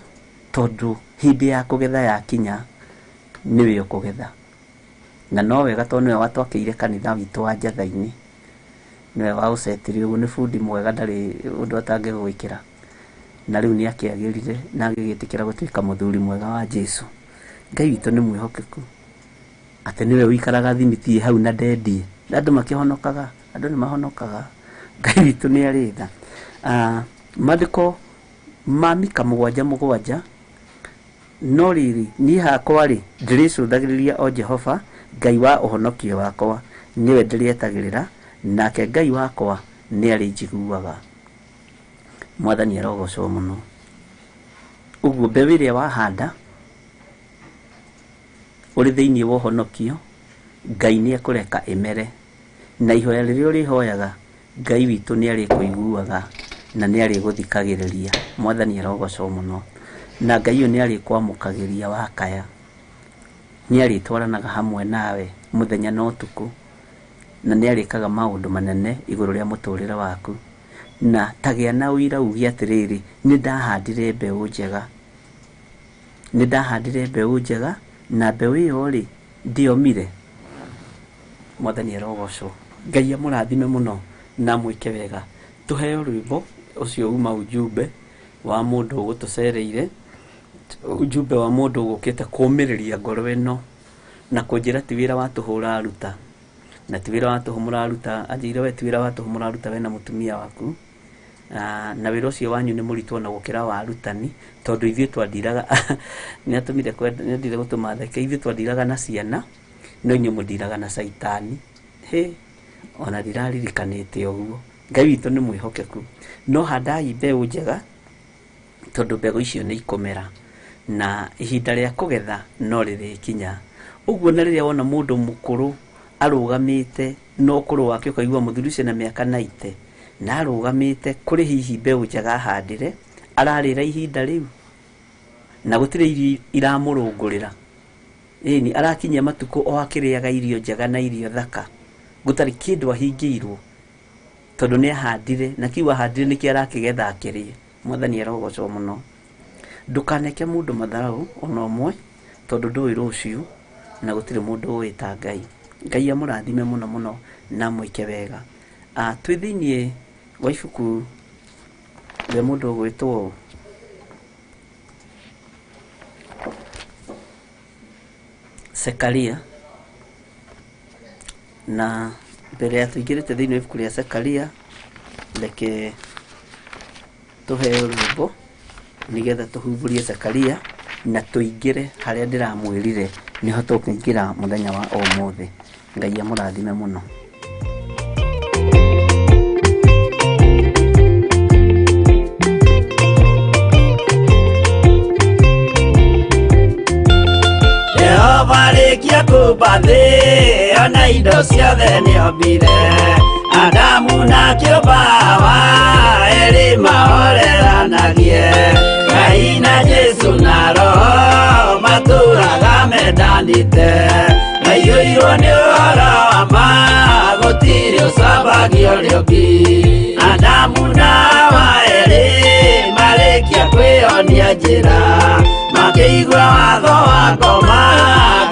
tondũ hĩndĩ ya kũgetha yakinya nĩwe ũkũgetha. Na no wega tondũ nĩwe watwakĩire kanitha witũ wa Njatha-inĩ, nĩwe waũcetirie ũguo, nĩ bundi mwega, ndarĩ ũndũ atangĩgwĩkĩra. Na rĩu nĩ akĩagĩrire na agĩgĩtĩkĩra gũtuĩka mũthuri mwega wa Jesu. Ngai witũ nĩ mwĩhokeku, atĩ nĩwe ũikaraga thimiti hau na ndendie, na andũ makĩhonokaga, andũ nĩ mahonokaga. Ngai witũ nĩ arĩ tha. Maandĩko ma Mika 7:7, no rĩrĩ, niĩ hakwa rĩ, ndĩrĩcũthagĩrĩria o Jehova Ngai wa ũhonokio wakwa, nĩwe ndĩrĩetagĩrĩra, nake Ngai wakwa nĩ arĩnjiguaga. Mwathani arogocwo mũno. Ũguo mbeũ ĩrĩa wahanda ũrĩ thĩinĩ wa ũhonokio, Ngai nĩ ekũreka ĩmere, na ihoya rĩrĩa ũrĩhoyaga Ngai witũ nĩ arĩkũiguaga na nĩ arĩgũthikagĩrĩria. Mwathani arogocwo mũno. Na Ngai ũyũ nĩ arĩkwamũkagĩria wakaya, nĩ arĩtwaranaga hamwe nawe mũthenya na ũtukũ, na nĩ arĩkaga maũndũ manene igũrũ rĩa mũtũrĩre waku. Na tagĩa na ũira uge atĩrĩrĩ, nĩ ndahandire mbeũ njega, nĩ ndahandire mbeũ njega, na mbeũ ĩyo rĩ ndĩomire. Mwathani arogocwo. Ngai amũrathime mũno na amwĩke wega. Tũheo rwĩmbo ũcio uma ujumbe wa mũndũ ũgũtũcereire, ujumbe wa mũndũ ũgũkĩte kũũmĩrĩria ngoro ĩno na kũnjĩra ti wĩra wa tũhũ ũraruta, na ti wĩra wa tũhũ mũraruta. Anjĩire we ti wĩra wa tũhũ mũraruta we na mũtumia waku, na wĩra ũcio wanyu nĩ mũritũ ona gũkĩra wa arutani, tondũ ithuĩ twandiraga nĩ atũmire nĩ endire gũtũma theke, ithuĩ twandiraga na ciana, no inyuĩ mũndiraga na caitani. Hĩ, ona ndiraririkanĩte ũguo. Ngai witũ nĩ mwĩhokeku. No handai mbeũ njega tondũ mbegũ icio nĩ ikũmera, na ihinda rĩa kũgetha no rĩrĩkinya. Ũguo na rĩrĩa wona mũndũ mũkũrũ arũgamĩte na ũkũrũ wake, ũkaigua mũthuri ũcio na mĩaka 90 na arũgamĩte, kũrĩ hihi mbeũ njega ahandire, ararĩra ihinda rĩu na gũtirĩ irio iramũrũngũrĩra. Ĩni arakinyia matukũ o akĩrĩaga irio njega na irio thaka, gũtarĩ kĩndũ ahingĩirwo, tondũ nĩ ahandire, na kiu ahandire nĩkĩo arakĩgetha akĩrĩe. Mwathani arogocwo mũno. Ndũkaneke mũndũ matharau ona ũmwe, tondũ ndũĩ rũciũ na gũtirĩ mũndũ ũĩ ta Ngai. Ngai amũrathime mũno mũno na amwĩke wega. Twĩ thĩinĩ wa ibuku rĩa mũndũ ũgwĩtwo Sekaria, na mbere ya tũingĩrĩte thĩinĩ wa ibuku rĩa Sekaria, reke tũheo rwĩmbo nĩgetha tũhumbũrie Zakaria na tũingĩre harĩa ndĩramwĩrire nĩho tũkũingĩra mũthenya wa ũmũthĩ. Ngai amũrathime mũno. Jehova rĩkia kũmba thĩ, ona indo ciothe nĩombire. Adamu na kĩũmba Hawa, erĩ mahoreranagie. Ngai na Jesu na Roho matũraga mendanĩte. Maiyũirwo nĩ ũhoro wa ma, gũtirĩ ũcambagio ũrĩa ũngĩ. Adamu na Hawa erĩ marĩkia kwĩyonia njĩra, makĩigua watho wa ngoma,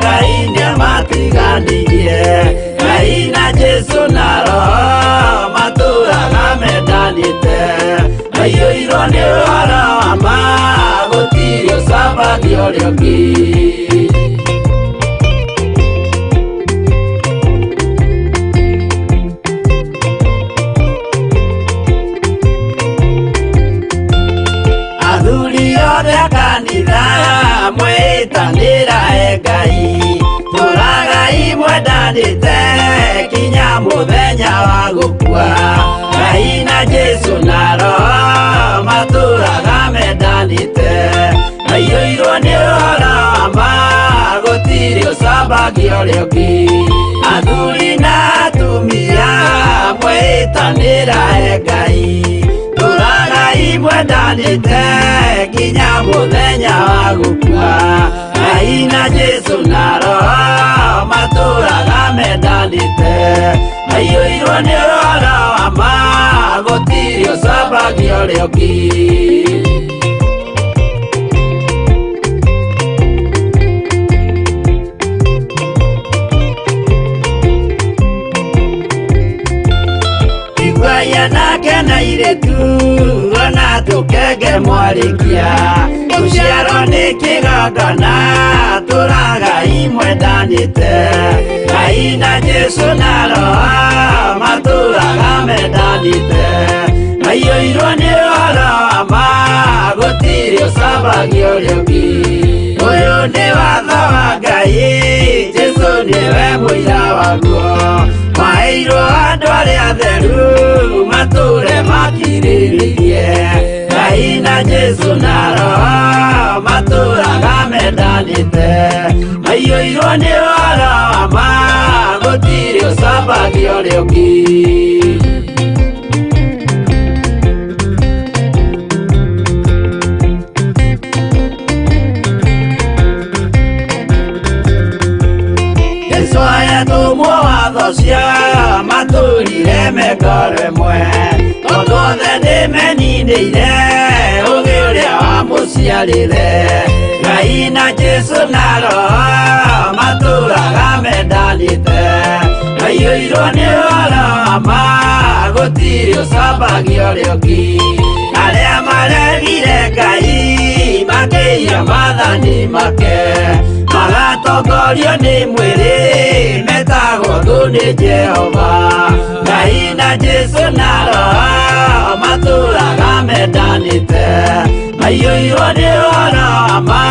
Ngai nĩamatiganirie. Ngai na Jesu na Roho matũraga mendanĩte. Maiyũirwo nĩ ũhoro wa ma, gũtirĩ ũcambagio ũrĩa ũngĩ. mwĩtanĩra e Ngai tũragai mwendanĩte kinya mũthenya wa gũkua Ngai na Jesũ na Roho matũraga mendanĩte maiyũirwo nĩ ũhoro wa ma gũtirĩ ũcambagia ũrĩa ũngĩ athuri na atumia mwĩtanĩra e Ngai tũragai mwendanĩte kinya mũthenya wa gũkua Ngai na Jesũ na Roho matũraga mendanĩte maiyũirwo nĩ ũhoro wa ma gũtirĩ ũcambagia ũrĩa ũngĩ. Iguaia nake na irĩtu ona tũkenge mwarĩkia gũciarwo nĩ kĩgongona tũragai mwendanĩte Ngai na Jesũ na Roho matũraga mendanĩte maiyũirwo nĩ ũhoro wa ma gũtirĩ ũcambagia ũrĩa ũngĩ ũyũ nĩ watho wa Ngai Jesũ nĩwe mũira waguo maheirwo andũ arĩa atheru matũre makirĩrĩirie Ngai na Jesũ na Roho matũraga mendanĩte maiyũirwo nĩ ũhoro wa ma gũtirĩ ũcambagia ũrĩa ũngĩ. Jesũ ayatũmwo watho cia matũrire mengoro ĩmwe tondũ othe nĩmeninĩire ũgĩ ũrĩa wamũciarire Ngai na Jesũ na Roho matũraga mendanĩte maiyũirwo nĩ ũhoro wa ma gũtirĩ ũcambagia ũrĩa ũngĩ arĩa maregire Ngai makĩiya maathani make magatongorio nĩ mwĩrĩ metagwo thũ nĩ Jehova Ngai na Jesũ na Roho matũraga mendanĩte maiyũirwo nĩ ũhoro wa ma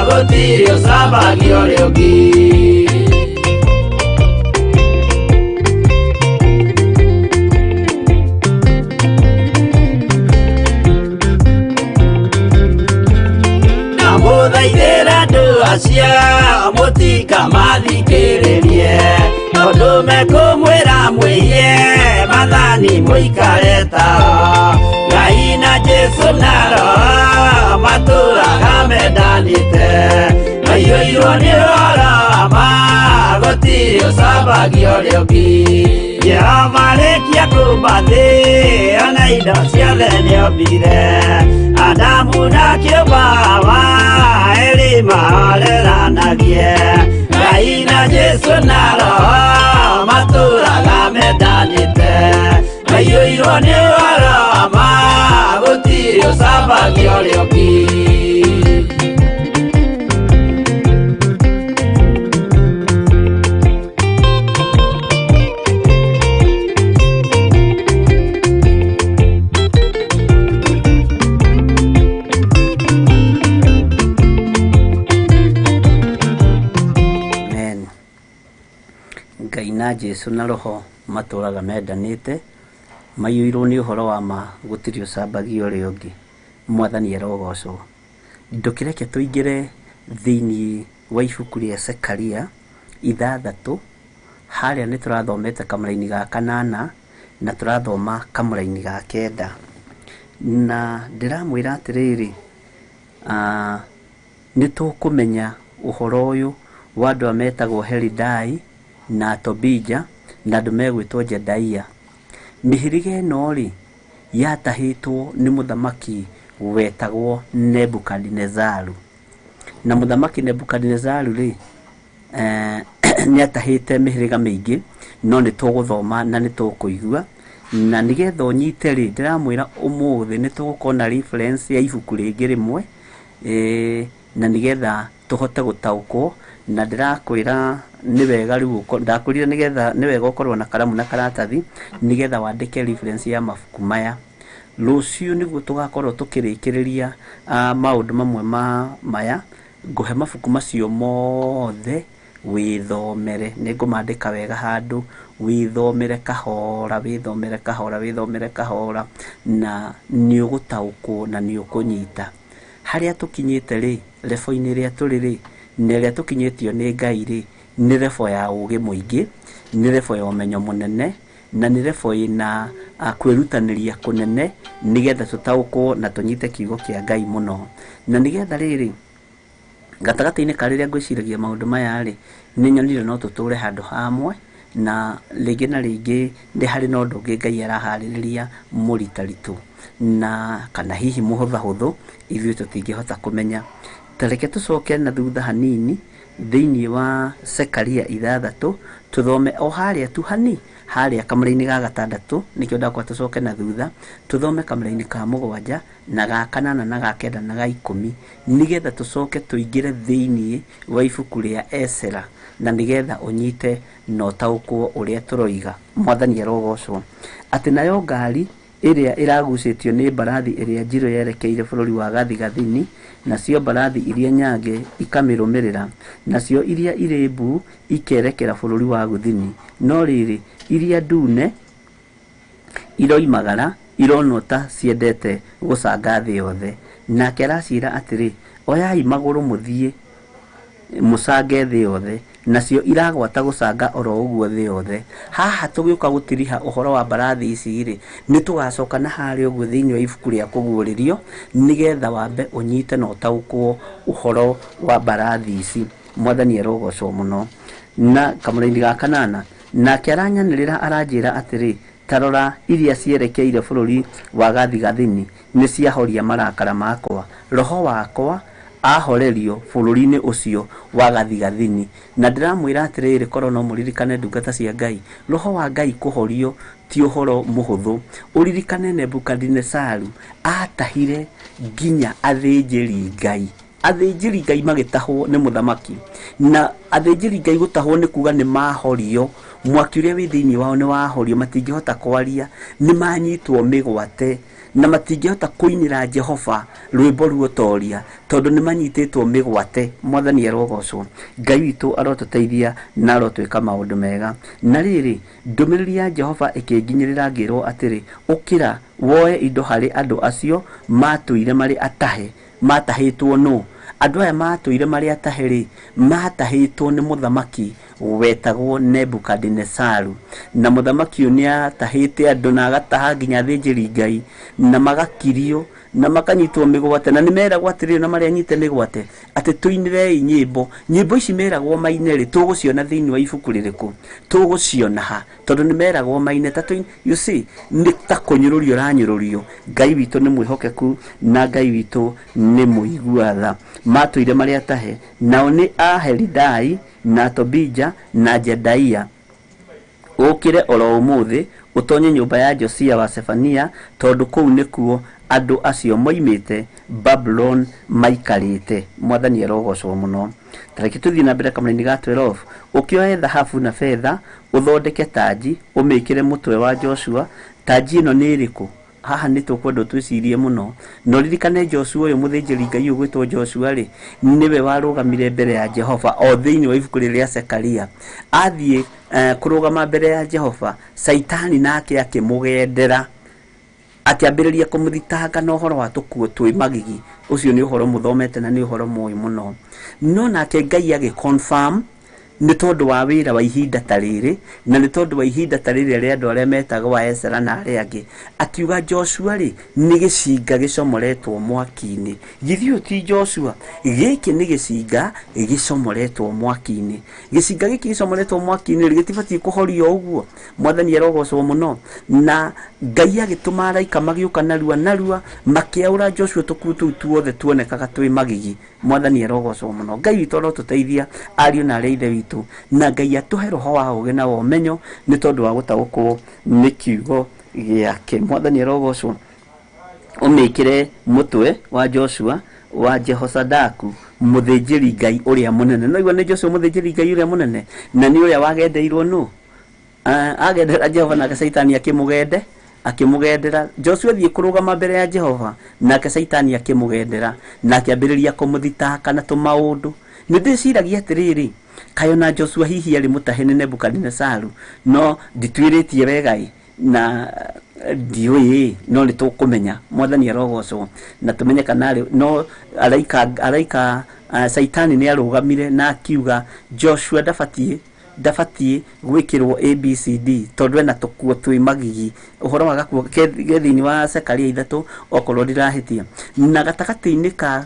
gũtirĩ ũcambagia ũrĩa ũngĩ. Ndamũthaithĩra andũ acio mũtikamathikĩrĩrie tondũ mekũmwĩra mwĩhie maathani mũikare tao Ngai na Jesũ na Roho matũraga mendanĩte maiyũirwo nĩ ũhoro wa ma gũtirĩ ũcambagia ũrĩa ũngĩ Jehova arĩkia kũmba thĩ ona indo ciothe nĩombire Adamu na kĩũmba Hawa erĩ mahoreranagie Ngai na Jesũ na Roho matũraga mendanĩte maiyũirwo nĩ ũhoro wa ma gũtirĩ ũcambagia ũrĩa ũngĩ. Amen. Ngai na Jesũ na Roho matũraga mendanĩte maiyũirwo nĩ ũhoro wa ma gũtirĩ ũcambagia ũrĩa ũngĩ Mwathani arogocwo. Ndũkĩreke tũingĩre thĩinĩ wa ibuku rĩa Zekaria ithathatũ harĩa nĩ tũrathomete kamũraini ga kanana na tũrathoma kamũraini ga kenda na ndĩramwĩra atĩrĩrĩ nĩ tũkũmenya ũhoro ũyũ wa andũ aya metagwo Helidai na Tobija na andũ megwĩtwo Jedaia. Mĩhĩrĩga ĩno rĩ yatahĩtwo nĩ mũthamaki wetagwo Nebukadinezaru na mũthamaki Nebukadinezaru rĩ nĩ atahĩte mĩhĩrĩga mĩingĩ no nĩ tũgũthoma na nĩ tũkũigua na nĩgetha ũnyite rĩ ndĩramwĩra ũmũthĩ nĩ tũgũkorwo na reference ya ibuku rĩngĩ rĩmwe na nĩgetha tũhote gũtaũkwo na ndĩrakwĩra nĩ wega rĩu ndakwĩrire nĩgetha nĩ wega ũkorwo na karamu na karatathi nĩgetha wandĩke reference ya mabuku maya. Rũciũ nĩguo tũgakorwo tũkĩrĩkĩrĩria maũndũ mamwe ma maya. Ngũhe mabuku macio mothe wĩthomere, nĩ ngũmandĩka wega handũ, wĩthomere kahora, wĩthomere kahora, wĩthomere kahora, na nĩ ũgũtaũkwo na nĩ ũkũnyita. Harĩa tũkinyĩte rĩ, rebo-inĩ ĩrĩa tũrĩ rĩ, na ĩrĩa tũkinyĩtio nĩ Ngai rĩ, nĩ rebo ya ũgĩ mũingĩ, nĩ rebo ya ũmenyo mũnene, na nĩ rebo ĩna kwĩrutanĩria kũnene, nĩgetha tũtaũkwo na tũnyite kiugo kĩa Ngai mũno. Na nĩgetha rĩrĩ, gatagatĩ-inĩ ka rĩrĩa ngwĩciragia maũndũ maya rĩ, nĩ nyonire no tũtũre handũ hamwe, na rĩngĩ na rĩngĩ nĩ harĩ na ũndũ ũngĩ Ngai araharĩrĩria mũritaritũ, na kana hihi mũhũthahũthũ, ithuĩ tũtingĩhota kũmenya. Ta reke tũcoke na thutha hanini thĩinĩ wa Zekaria 6, tũthome o harĩa tu hani, harĩa kamũra-inĩ ga 6, nĩkĩo ndakwa tũcoke na thutha, tũthome kamũra-inĩ ka 7 na ga 8 na ga 9 na ga 10, nĩgetha tũcoke tũingĩre thĩinĩ wa ibuku rĩa Esera, na nĩgetha ũnyite na ũtaũkwo ũrĩa tũroiga. Mwathani arogocwo. Atĩ nayo ngari ĩrĩa ĩragucĩtio nĩ mbarathi ĩrĩa njirũ yerekeire bũrũri wa gathigathini, nacio mbarathi iria nyange ikamĩrũmĩrĩra, nacio iria irĩ mbu ikerekera bũrũri wa gũthini. No rĩrĩ, iria ndune iroimagara, ironwo ta ciendete gũcanga thĩ yothe. Nake araciĩra atĩrĩ, oyai magũrũ mũthiĩ mũcange thĩ yothe, nacio iragwata gũcanga oro ũguo thĩ yothe. Haha tũgĩũka gũtiriha ũhoro wa mbarathi ici rĩ, nĩ tũgacoka na harĩa ũguo thĩinĩ wa ibuku rĩa kũguũrĩrio, nĩgetha wambe ũnyite na ũtaũkwo ũhoro wa mbarathi ici. Mwathani arogocwo mũno. Na kamũra-inĩ ga 8, nake aranyanĩrĩra aranjĩra atĩrĩ, ta rora iria cierekeire bũrũri wa gathigathini nĩ ciahoria marakara makwa, roho wakwa ahorerio bũrũri-inĩ ũcio wa gathigathini. Na ndĩramwĩra atĩrĩrĩ, korwo no mũririkane ndungata cia Ngai, roho wa Ngai kũhorio ti ũhoro mũhũthũ. Ũririkane Nebukadinesaru atahire nginya athĩnjĩri Ngai. Athĩnjĩri Ngai magĩtahwo nĩ mũthamaki, na athĩnjĩri Ngai gũtahwo nĩ kuga nĩ mahorio, mwaki ũrĩa wĩ thĩinĩ wao nĩ wahorio, matingĩhota kwaria, nĩ manyitwo mĩgwate, na matingĩhota kũinĩra Jehova rwĩmbo ruotoria, tondũ nĩ manyitĩtwo mĩgwate. Mwathani arogocwo. Ngai witũ arotũteithia na arotwĩka maũndũ mega. Na rĩrĩ, ndũmĩrĩri ya Jehova ĩkĩnginyĩrĩra ngĩrwo atĩrĩ, ũkĩra woe indo harĩ andũ acio matũire marĩ atahe. Matahĩtwo nũ? Andũ aya matũire marĩ atahe rĩ, matahĩtwo nĩ mũthamaki wetagwo Nebukadinesaru. Na mũthamaki ũyũ nĩatahĩte andũ na agataha nginya athĩnjĩri Ngai, na magakirio na makanyitwo mĩgwate, na nĩmeragwo atĩrĩrĩ, na marĩa anyite mĩgwate, atĩ tũinĩrei nyĩmbo. Nyĩmbo ici meragwo maine rĩ, tũgũciona thĩinĩ wa ibuku rĩrĩkũ? Tũgũciona ha? Tondũ nĩmeragwo maine ta tũin-, you see, nĩ ta kũnyũrũrio ũranyũrũrio. Ngai witũ nĩ mwĩhokeku na Ngai witũ nĩ mũigua tha. Matũire marĩ atahe, nao nĩ Ahelidai na Tobija na Jedaia. Ũkĩre oro ũmũthĩ ũtonye nyũmba ya Josia wa Sefania, tondũ kũu nĩkuo andũ acio moimĩte Babuloni maikarĩte. Mwathani arogocwo mũno. Ta reke tũthiĩ na mbere kamũra-inĩ ga 12. Ũkĩoe thahabu na betha, ũthondeke tanji, ũmĩkĩre mũtwe wa Joshua. Tanji ĩno nĩ ĩrĩkũ? Haha nĩ tũkwenda twĩcirie mũno. Na ũririkane Joshua ũyũ mũthĩnjĩri Ngai ũgwĩtwo Joshua rĩ, nĩwe warũgamire mbere ya Jehova o thĩinĩ wa ibuku rĩrĩa rĩa Zekaria. Athiĩ kũrũgama mbere ya Jehova, Saitani nake akĩmũgendera, akĩambĩrĩria kũmũthitanga na ũhoro wa tũkuo twĩ magigi. Ũcio nĩ ũhoro mũthomete na nĩ ũhoro mũĩ mũno. No nake Ngai agĩ-confirm nĩ tondũ wa wĩra wa ihinda ta rĩrĩ, na nĩ tondũ wa ihinda ta rĩrĩ rĩa andũ arĩa metagwo a Ezra na arĩa angĩ, akiuga Joshua rĩ, nĩ gĩcinga gĩcomoretwo mwaki-inĩ. Githĩ ũyũ ti Joshua? Gĩkĩ nĩ gĩcinga gĩcomoretwo mwaki-inĩ. Gĩcinga gĩkĩ gĩcomoretwo mwaki-inĩ rĩ, gĩtibatiĩ kũhorio ũguo. Mwathani arogocwo mũno. Na Ngai agĩtũma araika magĩũka narua narua, makĩaũra Joshua tũkuo tũu tuothe tuonekaga twĩ magigi. Mwathani arogocwo mũno. Ngai witũ arotũteithia ariũ na arĩa ithe witũ, na Ngai atũhe roho wa ũũgĩ na wa ũmenyo nĩ tondũ wa gũtaũkwo nĩ kiugo gĩake. Mwathani arogocwo. Ũmĩkĩre mũtwe wa Joshua wa Jehosadaku mũthĩnjĩri Ngai ũrĩa mũnene. No igua nĩ Joshua mũthĩnjĩri Ngai ũrĩa mũnene, na nĩ ũrĩa wagendeirwo nũ? Agendera Jehova nake Saitani akĩmũgende, Akĩmũgendera Joshua thiĩ kũrũgama mbere ya Jehova, nake Caitani akĩmũgendera na akĩambĩrĩria kũmũthitaka na tũmaũndũ. Nĩ ndĩciragia atĩrĩrĩ, kaĩ ona Joshua hihi arĩ mũtahe nĩ Nebukadinesaru, no ndituĩrĩtie wega ĩ, na ndiũĩ, no nĩ tũkũmenya. Mwathani arogocwo na tũmenye kana arĩ no araika Caitani nĩ arũgamire na akiuga Joshua ndabatiĩ gwĩkĩrwo ABCD tondũ ena tũkuo twĩ magigi. Ũhoro wa gakuo ke thĩinĩ wa Zekaria 3 okorwo ndirahĩtia. Na gatagatĩ-inĩ ka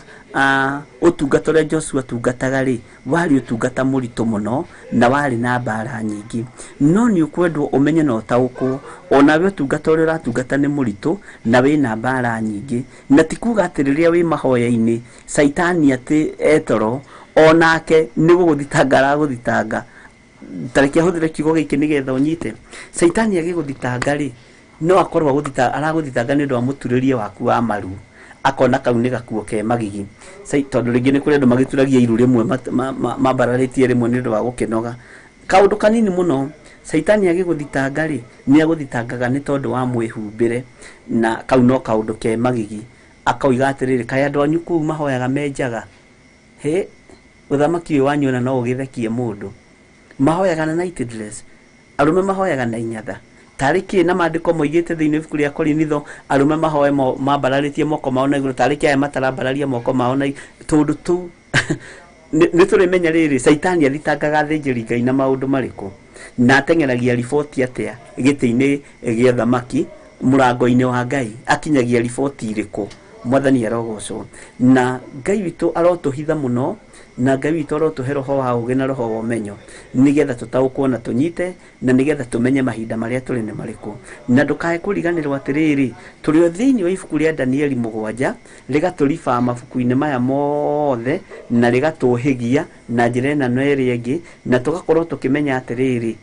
ũtungata ũrĩa Joshua atungataga rĩ, warĩ ũtungata mũritũ mũno na warĩ na mbara nyingĩ. No nĩ ũkwendwo ũmenye na ũtaũkwo onawe ũtungata ũrĩa ũratungata nĩ mũritũ na wĩna mbara nyingĩ. Na ti kuga atĩ rĩrĩa wĩ mahoya-inĩ Caitani atĩ etoro onake nĩ gũgũthitanga aragũthitanga. Tareke ahũthĩre kiugo gĩkĩ nĩgetha ũnyite. Caitani agĩgũthitanga rĩ, no akorwo aragũthitanga nĩ ũndũ wa mũturĩrie waku wa maru, akona kau nĩ gakuo ke magigi. Tondũ rĩngĩ nĩ kũrĩ andũ magĩturagia iru rĩmwe mambararĩtie rĩmwe nĩ ũndũ wa gũkĩnoga. Kaũndũ kanini mũno, Caitani agĩgũthitanga rĩ, nĩ agũthitangaga nĩ tondũ wa mwĩhumbĩre, na kau no kaũndũ ke magigi. Akoiga atĩrĩrĩ, kaĩ andũ anyu kũu mahoyaga menjaga? Hĩ, ũthamaki ũyũ wanyu ona no ũgĩthekie mũndũ. Mahoyaga na night dress, arũme mahoyaga na inyatha. Tarĩ kĩ na maandĩko moigĩte thĩinĩ wa ibuku rĩa Korinitho, arũme mahoe mambararĩtie moko mao na igũrũ, tarĩ kĩ aya matarambararia moko mao na tũndũ tũu. Nĩ tũrĩmenya rĩrĩ, Caitani athitangaga athĩnjĩri Ngai na maũndũ marĩkũ, na ateng'eragia riboti atĩa gĩtĩ-inĩ gĩa thamaki mũrango-inĩ wa Ngai, akinyagia riboti irĩkũ. Mwathani arogocwo. Na Ngai witũ arotũhitha mũno, na Ngai witũ arotũhe roho wa ũũgĩ na roho wa ũmenyo, nĩgetha tũtaũkwo na tũnyite, na nĩgetha tũmenye mahinda marĩa tũrĩ nĩ marĩkũ. Na ndũkae kũriganĩrwo atĩrĩrĩ, tũrĩ o thĩinĩ wa ibuku rĩa Danieli 7, rĩgatũribaa mabuku-inĩ maya mothe, na rĩgatũhĩgia na njĩra ĩna na ĩrĩa ĩngĩ, na tũgakorwo tũkĩmenya atĩrĩrĩ,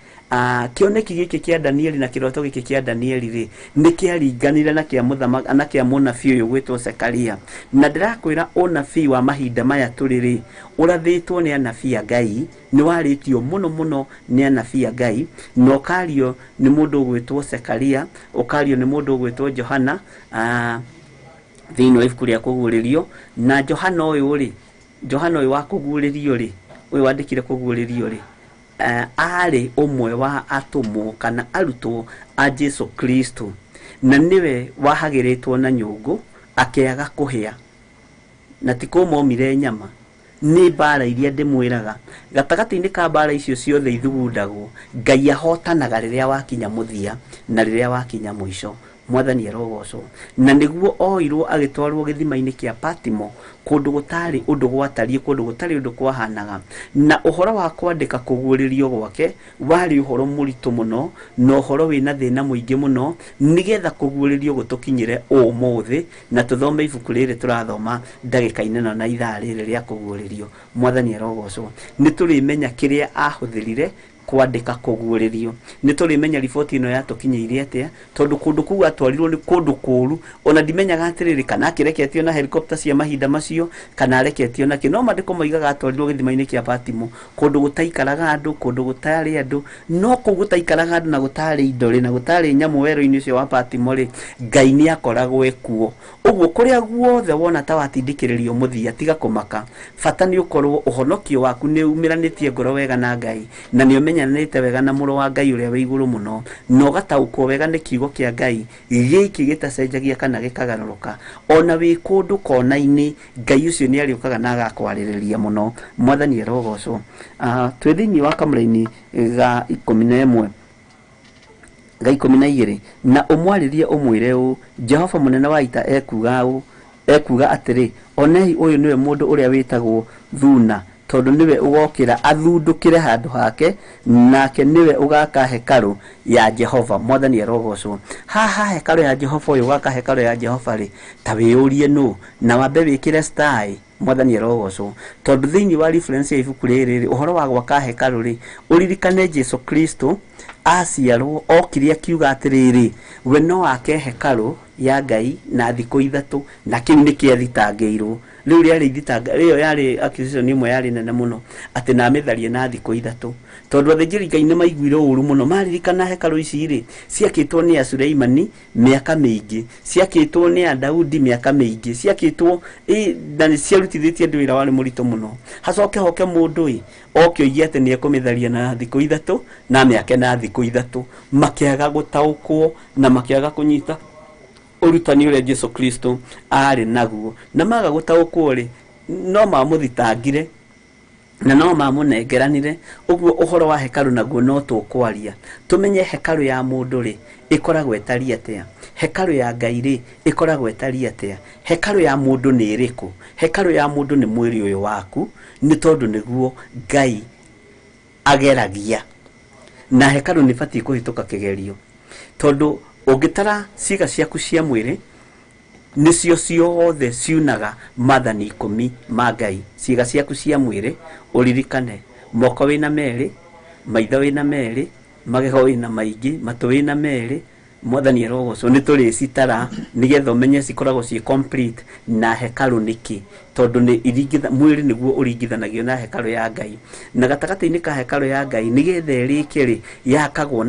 kĩoneki gĩkĩ kĩa Danieli na kĩroto gĩkĩ kĩa Danieli rĩ, nĩ kĩaringanire na kĩa mũthamaki, na kĩa mũnabii ũyũ gwĩtwo Zekaria. Na ndĩrakwĩra ũnabii wa mahinda maya tũrĩ rĩ, ũrathĩtwo nĩ anabii a Ngai, nĩ warĩtio mũno mũno nĩ anabii a Ngai, na ũkario nĩ mũndũ ũgwĩtwo Zekaria, ũkario nĩ mũndũ ũgwĩtwo Johana, thĩinĩ wa ibuku rĩa kũguũrĩrio. Na Johana ũyũ rĩ, Johana ũyũ wa kũguũrĩrio rĩ, ũyũ wandĩkire kũguũrĩrio rĩ, arĩ ũmwe wa atũmwo kana arutwo a Jesu Kristo, na nĩwe wahagĩrĩtwo na nyũngũ akĩaga kũhĩa, na ti kũmomire nyama. Nĩ mbara iria ndĩmwĩraga, gatagatĩ-inĩ ka mbara icio ciothe ithugundagwo, Ngai ahotanaga rĩrĩa wakinya mũthia na rĩrĩa wakinya mũico. Mwathani arogocwo. Na nĩguo oirwo agĩtwarwo gĩthima-inĩ kĩa Patimo, kũndũ gũtarĩ ũndũ gwatariĩ, kũndũ gũtarĩ ũndũ kwahanaga. Na ũhoro wa kwandĩka kũguũrĩrio gwake warĩ ũhoro mũritũ mũno, na ũhoro wĩna thĩna mũingĩ mũno, nĩgetha kũguũrĩrio gũtũkinyĩre ũmũthĩ, na tũthome ibuku rĩrĩ tũrathoma ndagĩka-inĩ ĩno na ithaa rĩrĩ rĩa kũguũrĩrio. Mwathani arogocwo. Nĩ tũrĩmenya kĩrĩa ahũthĩrire kwandĩka kũguũrĩrio. Nĩ tũrĩmenya riboti ĩno yatũkinyĩire atĩa, tondũ kũndũ kũu atwarirwo nĩ kũndũ kũũru. Ona ndimenyaga atĩrĩrĩ, kana akĩreketio na helicopter cia mahinda macio, kana areketio nakĩ. No maandĩko moigaga atwarirwo gĩthima-inĩ kĩa Patimo, kũndũ gũtaikaraga andũ, kũndũ gũtarĩ andũ. No kũu gũtaikaraga andũ na gũtarĩ indo rĩ, na gũtarĩ nyamũ werũ-inĩ ũcio wa Patimo rĩ, Ngai nĩ akoragwo ekuo. Ũguo kũrĩa guothe wona ta watindĩkĩrĩrio mũthia, tiga kũmaka. Bata nĩ ũkorwo ũhonokio waku nĩ umĩranĩtie ngoro wega na Ngai, na nĩ ũmenyanĩte wega na mũrũ wa Ngai ũrĩa wĩ igũrũ mũno, na ũgataũkwo wega nĩ kiugo kĩa Ngai gĩkĩ gĩtacenjagia kana gĩkagarũrũka. Ona wĩ kũndũ kona-inĩ, Ngai ũcio nĩ arĩũkaga na agakwarĩrĩria mũno. Mwathani arogocwo. Twĩ thĩinĩ wa kamũraini ga 11 ga 12, na ũmwarĩrie ũmwĩre ũũ, Jehova mũnene wa ita ekuga ũũ, ekuga atĩrĩ, onei ũyũ nĩwe mũndũ ũrĩa wĩtagwo Thuna, tondũ nĩwe ũgokĩra athundũkĩre handũ hake, nake nĩwe ũgaka hekarũ ya Jehova. Mwathani arogocwo. Haha hekarũ ya Jehova, ũyũ ũgaka hekarũ ya Jehova rĩ, ta wĩyũrie nũ, na wambe wĩkĩre star. Mwathani arogocwo. Tondũ thĩinĩ wa reference ya ibuku rĩrĩ rĩ, ũhoro wa gwaka hekarũ rĩ, ũririkane Jesu Kristo aciarwo okire akiuga atĩrĩrĩ, we no ake hekarũ Ya Ngai na thikũ 3, na kĩu nĩ kĩathitangĩirwo. Rĩu rĩarĩ ithitanga, ĩyo yarĩ accusation ĩmwe yarĩ nene mũno, atĩ na amĩtharie na thikũ 3, tondũ athĩnjĩri Ngai nĩ maiguire ũru mũno maririkana hekarũ ici rĩ ciakĩtwo nĩ a Suleimani mĩaka mĩingĩ, ciakĩtwo nĩ a Daudi mĩaka mĩingĩ, ciakĩtwo na nĩ ciarutithĩtie andũ wĩra warĩ mũritũ mũno. Hacoke hoke mũndũ ĩ oke oige atĩ nĩ ekũmĩtharia na thikũ 3 na mĩake na thikũ 3, makĩaga gũtaũkwo na makĩaga kũnyita ũrutani ũrĩa Jesu Kristo arĩ naguo. Na maga gũtaũkwo rĩ, no mamũthitangire na no mamũnengeranire. Ũguo ũhoro wa hekarũ naguo no tũkwaria, tũmenye hekarũ ya mũndũ rĩ ĩkoragwo ĩtariĩ atĩa, hekarũ ya Ngai rĩ ĩkoragwo ĩtariĩ atĩa, hekarũ ya mũndũ nĩ ĩrĩkũ. Hekarũ ya mũndũ nĩ mwĩrĩ ũyũ waku, nĩ tondũ nĩguo Ngai ageragia, na hekarũ nĩ ĩbatiĩ kũhĩtũka kĩgerio, tondũ ũngĩtara ciĩga ciaku cia mwĩrĩ nĩcio ciothe ciunaga maathani 10 ma Ngai. Ciĩga ciaku cia mwĩrĩ ũririkane, moko wĩna merĩ, maitho wĩna merĩ, magego wĩna maingĩ, matũ wĩna merĩ. Mwathani arogocwo, nĩ tũrĩcitara nĩgetha ũmenye cikoragwo ciĩ complete. Na hekarũ nĩkĩ? Tondũ nĩ iringitha, mwĩrĩ nĩguo ũringithanagio na hekarũ ya Ngai, na gatagatĩ-inĩ ka hekarũ ya Ngai nĩgetha ĩrĩke rĩ,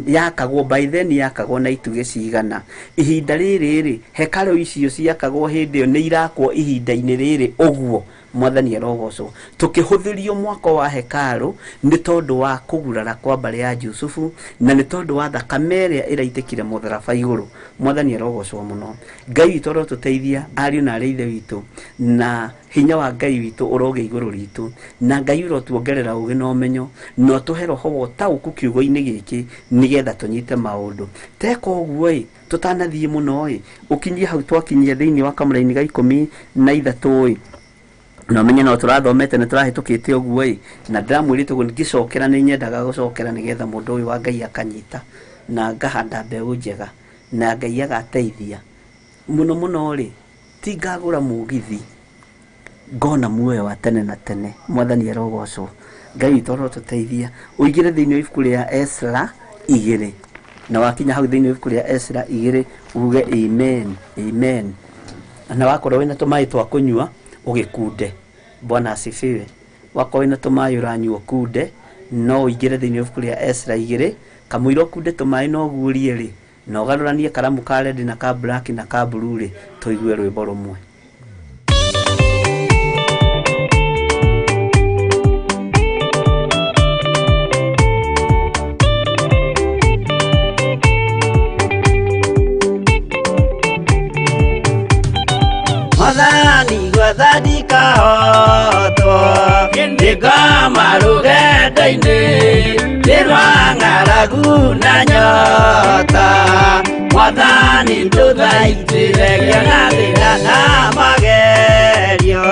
yakagwo by then yakagwo na itugĩ cigana. Ihinda rĩrĩ rĩ, hekarũ icio ciakagwo hĩndĩ ĩyo nĩ irakwo ihinda-inĩ rĩrĩ ũguo. Mwathani arogocwo. Tũkĩhũthĩrio mwako wa hekarũ nĩ tondũ wa kũgurara kwa mbarĩ ya Jusufu, na nĩ tondũ wa thakame ĩrĩa ĩraitĩkire mũtharaba igũrũ. Mwathani arogocwo mũno. Ngai witũ arotũteithia, ariũ na arĩ ithe witũ, na hinya wa Ngai witũ ũrogĩa igũrũ ritũ, na Ngai ũrotuongerera ũgĩ na ũmenyo, na ũtũhe roho wa ũtaũku kiugo-inĩ gĩkĩ nĩgetha tũnyite maũndũ. Teka ũguo ĩ, tũtanathiĩ mũno ĩ, ũkinyie hau twakinyia thĩinĩ wa kamũraini ga 13 ĩ, na ũmenye no tũrathomete na tũrahĩtũkĩte ũguo ĩ, na ndĩramwĩrĩte ũguo ngĩcokera, nĩ nyendaga gũcokera nĩgetha mũndũ ũyũ wa Ngai akanyita na ngahanda mbeũ njega na Ngai agateithia mũno mũno rĩ, ti ngagũra mũgithi ngona muoyo wa tene na tene. Mwathani arogocwo. Ngai witũ arotũteithia. Ũingĩre thĩinĩ wa ibuku rĩa Ezra 2, na wakinya hau thĩinĩ wa ibuku rĩa Ezra 2 uge amen, amen. Na wakorwo wĩna tũmaĩ twa kũnyua ũgĩkunde. Bwana asifiwe. Wakorwo wĩna tũmaĩ ũranyua ũkunde, no ũingĩre thĩinĩ wa ibuku rĩa Ezra 2, kamũira ũkunde tũmaĩ na ũguũrie rĩ, na ũgarũranie karamu ka red na ka black na ka blue rĩ, tũigue rwĩmbo rũmwe. Mwathani gwetha ndikahotwo, nĩngoma rũgendo-inĩ nĩ rwa ng'aragu na nyota. Mwathani ndũthaitĩre ngĩona thĩna na magerio,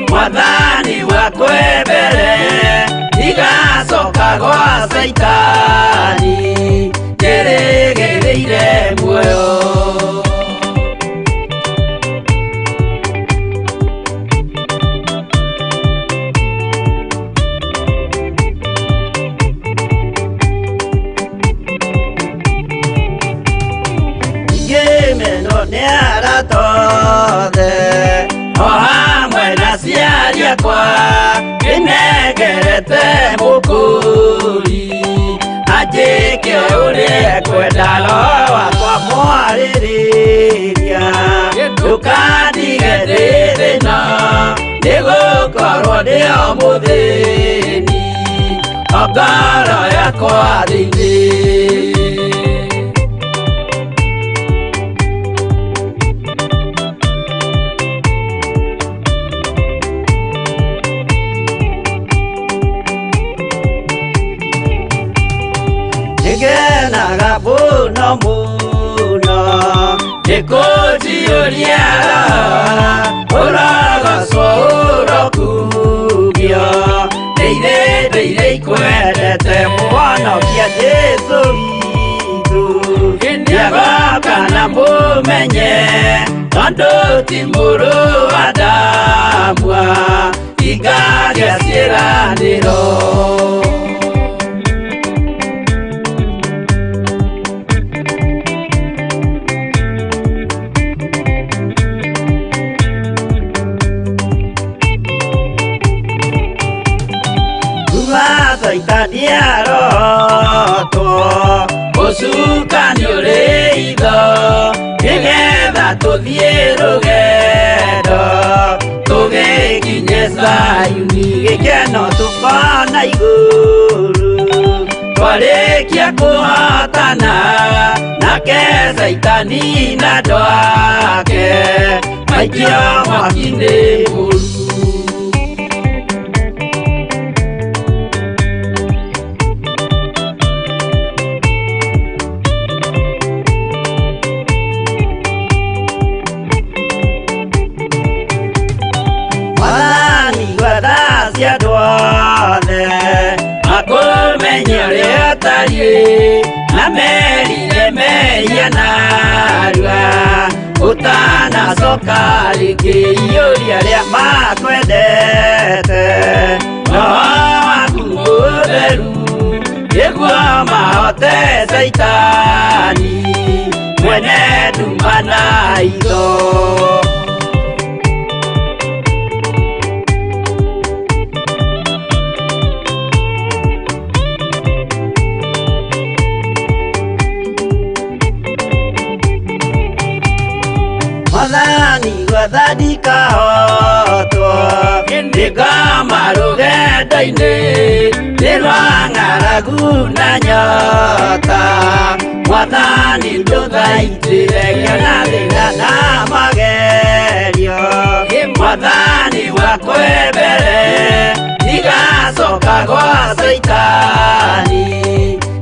Mwathani wakwe mbere ndigacoka gwa Caitani, njĩrĩgĩrĩire muoyo. Ngĩmenwo nĩ arata othe o hamwe na aciari akwa, ndĩnengerete mũkũri anjĩke ũrĩa ekwenda, roho wakwa mwarĩrĩria, ndũkandige ndĩ thĩna, nĩgũkorwo ndĩ o mũthĩni o ngoro yakwa thĩinĩ. Nĩngenaga mũno mũno nĩkũnjiyũria, ũrogocwo ũrokumio, ndĩire ndĩire ikwendete mũhonokia Jesũ witũ. Nĩagoka na mũmenye, tondũ ti mũrũ wa Adamu ingagĩa ciĩranĩro. Mũcukani ũrĩ itho nĩgetha tũthiĩ rũgendo tũgĩkinye Zayuni gĩkeno tũkona igũrũ twarĩkia kũhotana nake Caitani na andũ ake maikio mwaki-inĩ mũru. Mwathani gwetha cia andũ othe makũmenye ũrĩa ũtariĩ na merire mehia narua ũtanacoka rĩngĩ iyũria arĩa makwendete roho waku mũtheru nĩguo mahote Caitani mwene nduma na itho. Mwathani gwetha ndikahotwo nĩngoma rũgendo-inĩ nĩ rwa ng'aragu na nyota Mwathani ndũthaitĩre ngĩona thĩna na magerio Mwathani wakwe mbere ndigacoka gwa Caitani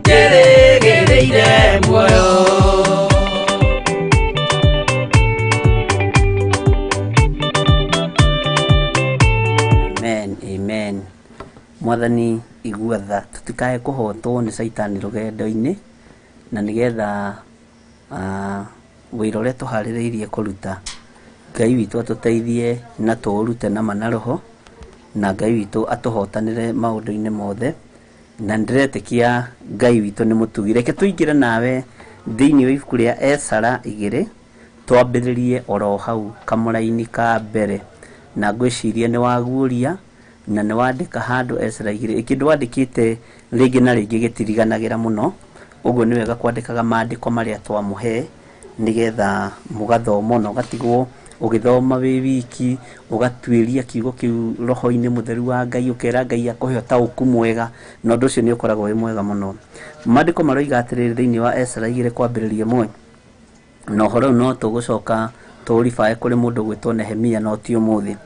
njĩrĩgĩrĩire muoyo. Amen, amen. Mwathani igua tha tũtikae kũhotwo nĩ Caitani rũgendo-inĩ na nĩgetha wĩra ũrĩa tũharĩrĩirie kũruta Ngai witũ atũteithie na tũũrute na ma na roho na Ngai witũ atũhotanĩre maũndũ-inĩ mothe na nĩndĩretĩkia Ngai witũ nĩ mũtugi. Reke tũingĩre nawe thĩinĩ wa ibuku rĩa Esara 2 twambĩrĩrie oro hau kamũraini ka mbere na ngwĩciria nĩ waguũria na nĩ wandĩka handũ Esara 2 kĩndũ wandĩkĩte rĩngĩ na rĩngĩ gĩtiriganagĩra mũno ũguo nĩ wega kwandĩkaga maandĩko marĩa twamũhe nĩgetha mũgathoma na ũgatigwo ũgĩthoma wĩ wiki ũgatuĩria kiugo kĩu roho-inĩ mũtheru wa Ngai ũkera Ngai akũhe ũtaũku mwega na ũndũ ũcio nĩ ũkoragwo wĩ mwega mũno. Maandĩko maroiga atĩrĩrĩ thĩinĩ wa Esara 2 kwambĩrĩria 1 na ũhoro ũyũ no tũgũcoka tũũribae kũrĩ mũndũ ũgwĩtwo Nehemia no ti ũmũthĩ.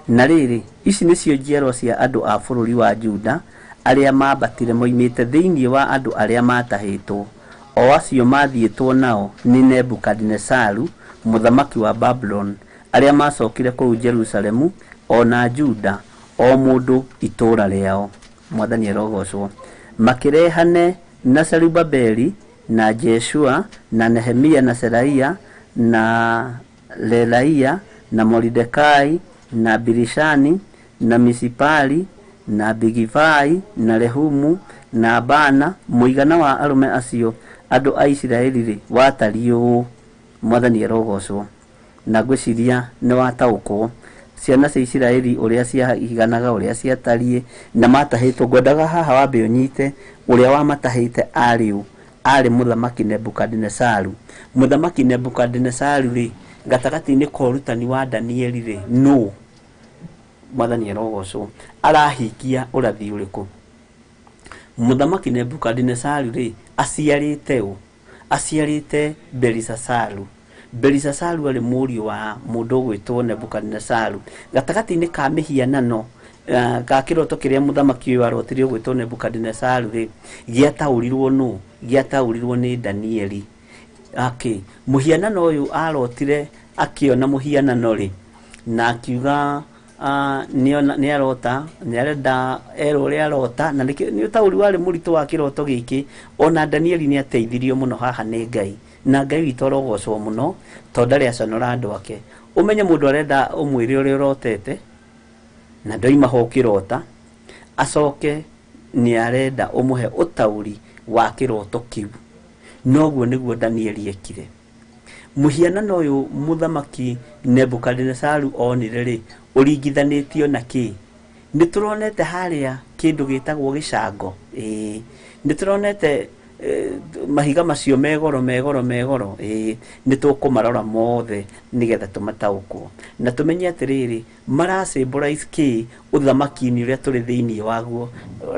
Na rĩrĩ, ici nĩcio njiarwa cia andũ a bũrũri wa Juda arĩa mambatire moimĩte thĩinĩ wa andũ arĩa maatahĩtwo, o acio maathiĩtwo nao nĩ Nebukadinesaru mũthamaki wa Babuloni, arĩa maacokire kũu Jerusalemu o na Juda, o mũndũ itũũra rĩao. Mwathani arogocwo. Makĩrehane na Zerubabeli na Jeshua na Nehemia na Seraia na Lelaia na Moridekai na Bilishani na Misipari na Bigivai na Rehumu na Bana. Mũigana wa arũme acio andũ a Isiraeli rĩ watariĩ ũũ. Mwathani arogocwo. Na ngwĩciria nĩ wataũkwo ciana cia Isiraeli ũrĩa ciahiganaga ũrĩa ciatariĩ na matahĩtwo. Ngwendaga haha wambe ũnyite ũrĩa wamatahĩte arĩ ũ. Arĩ mũthamaki Nebukadinesaru. Mũthamaki Nebukadinesaru rĩ gatagatĩ-inĩ ka ũrutani wa Danieli rĩ nũ? Mwathani arogocwo. Arahingia ũrathi ũrĩkũ? Mũthamaki Nebukadinesaru rĩ aciarĩte ũ? Aciarĩte Belisasaru. Belisasaru arĩ mũriũ wa mũndũ ũgwĩtwo Nebukadinesaru. Gatagatĩ-inĩ ka mĩhianano ka kĩroto kĩrĩa mũthamaki ũyũ arotire ũgwĩtwo Nebukadinesaru rĩ gĩataũrirwo nũ? Gĩataũrirwo nĩ Danieli. Okay. Mũhianano ũyũ arotire akĩona mũhianano rĩ na akiuga nĩ arota nĩ arenda erwo ũrĩa arota na nĩ ũtaũri warĩ mũritũ wa kĩroto gĩkĩ. Ona Danieli nĩ ateithirio mũno haha nĩ Ngai na Ngai witũ arogocwo mũno tondũ ndarĩ aconora andũ ake. Ũmenye mũndũ arenda ũmwĩre ũrĩa ũrotete na ndoima ho ũkĩrota, acoke nĩ arenda ũmũhe ũtaũri wa kĩroto kĩu. Noguo nĩguo Danieli ekire. Mũhianano ũyũ mũthamaki Nebukadinesaru onire rĩ ũringithanĩtio na kĩ? Nĩ tũronete harĩa kĩndũ gĩtagwo gĩcango. Ĩĩ nĩ tũronete Mahiga macio megoro megoro megoro, ĩĩ nĩ tũkũmarora mothe nĩgetha tũmataũkwo na tũmenye atĩrĩrĩ, mara symbolize kĩ ũthamaki-inĩ ũrĩa tũrĩ thĩinĩ waguo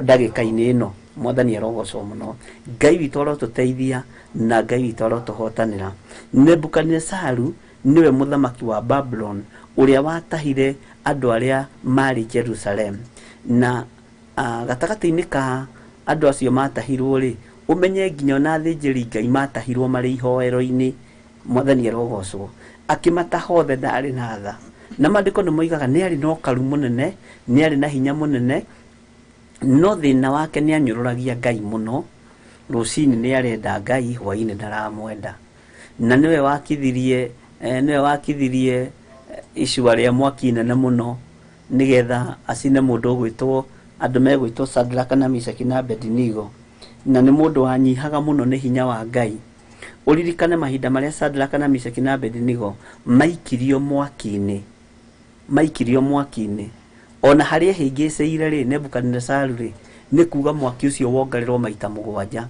ndagĩka-inĩ ĩno. Mwathani arogocwo mũno. Ngai witũ arotũteithia na Ngai witũ arotũhotanĩra. Nebukadinesaru nĩwe mũthamaki wa Babylon ũrĩa watahire andũ arĩa marĩ Jerusalem, na gatagatĩ-inĩ ka andũ acio matahirwo rĩ, ũmenye nginya ona athĩnjĩri Ngai matahirwo marĩ ihoero-inĩ. Mwathani arogocwo. Akĩmataha othe, ndarĩ na tha, na maandĩko nĩ moigaga nĩ arĩ na ũkaru mũnene, nĩ arĩ na hinya mũnene, no thĩna wake nĩ anyũrũragia Ngai mũno. Rũcinĩ nĩ arenda Ngai, hwainĩ ndaramwenda. Na nĩwe wakithirie, nĩwe wakithirie icua rĩa mwaki inene mũno nĩgetha acine mũndũ ũgwĩtwo, andũ megwĩtwo Shadraka na Meshaki na Abednego, na nĩ mũndũ wanyihaga mũno nĩ hinya wa Ngai. Ũririkane mahinda marĩa Shadraka na Meshaki na Abednego maikirio mwaki-inĩ, maikirio mwaki-inĩ, ona harĩa ehĩngĩcĩire rĩ, Nebukadinesaru rĩ, nĩ kuga mwaki ũcio wongererwo maita 7,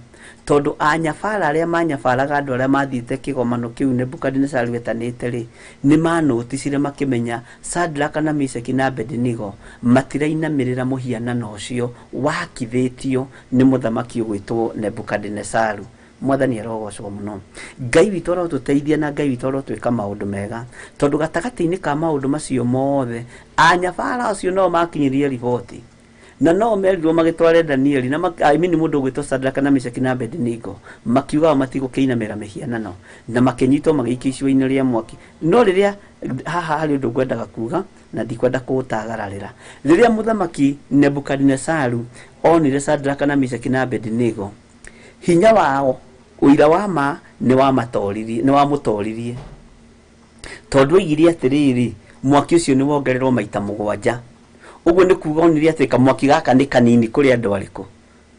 tondũ anyabara arĩa manyabaraga andũ arĩa mathiĩte kĩgomano kĩu Nebukadinesaru etanĩte rĩ, nĩ manoticire makĩmenya Shadraka na Meshaki na Abednego matirainamĩrĩra mũhianano ũcio wakithĩtio nĩ mũthamaki ũgwĩtwo Nebukadinesaru. Mwathani arogocwo mũno. Ngai witũ arotũteithia na Ngai witũ arotwĩka maũndũ mega, tondũ gatagatĩ-inĩ ka maũndũ macio mothe anyabara acio no makinyirie riboti, na no merirwo magĩtware Danieli na I mean mũndũ ũgwĩtwo Shadraka na Meshaki na Abednego, makiuga o matigũkĩinamĩra mĩhianano, na makĩnyitwo magĩikio icua-inĩ rĩa mwaki. No rĩrĩa haha harĩ ũndũ ngwendaga kuga na ndikwenda kũũtagararĩra, rĩrĩa mũthamaki Nebukadinesaru onire Shadraka na Meshaki na Abednego, hinya wao, ũira wa ma nĩ wamatoririe, nĩ wamũtoririe, tondũ oigire atĩrĩrĩ, mwaki ũcio nĩ wongererwo maita 7. Ũguo nĩ kuga onire atĩ kamwaki gaka nĩ kanini kũrĩ andũ arĩkũ,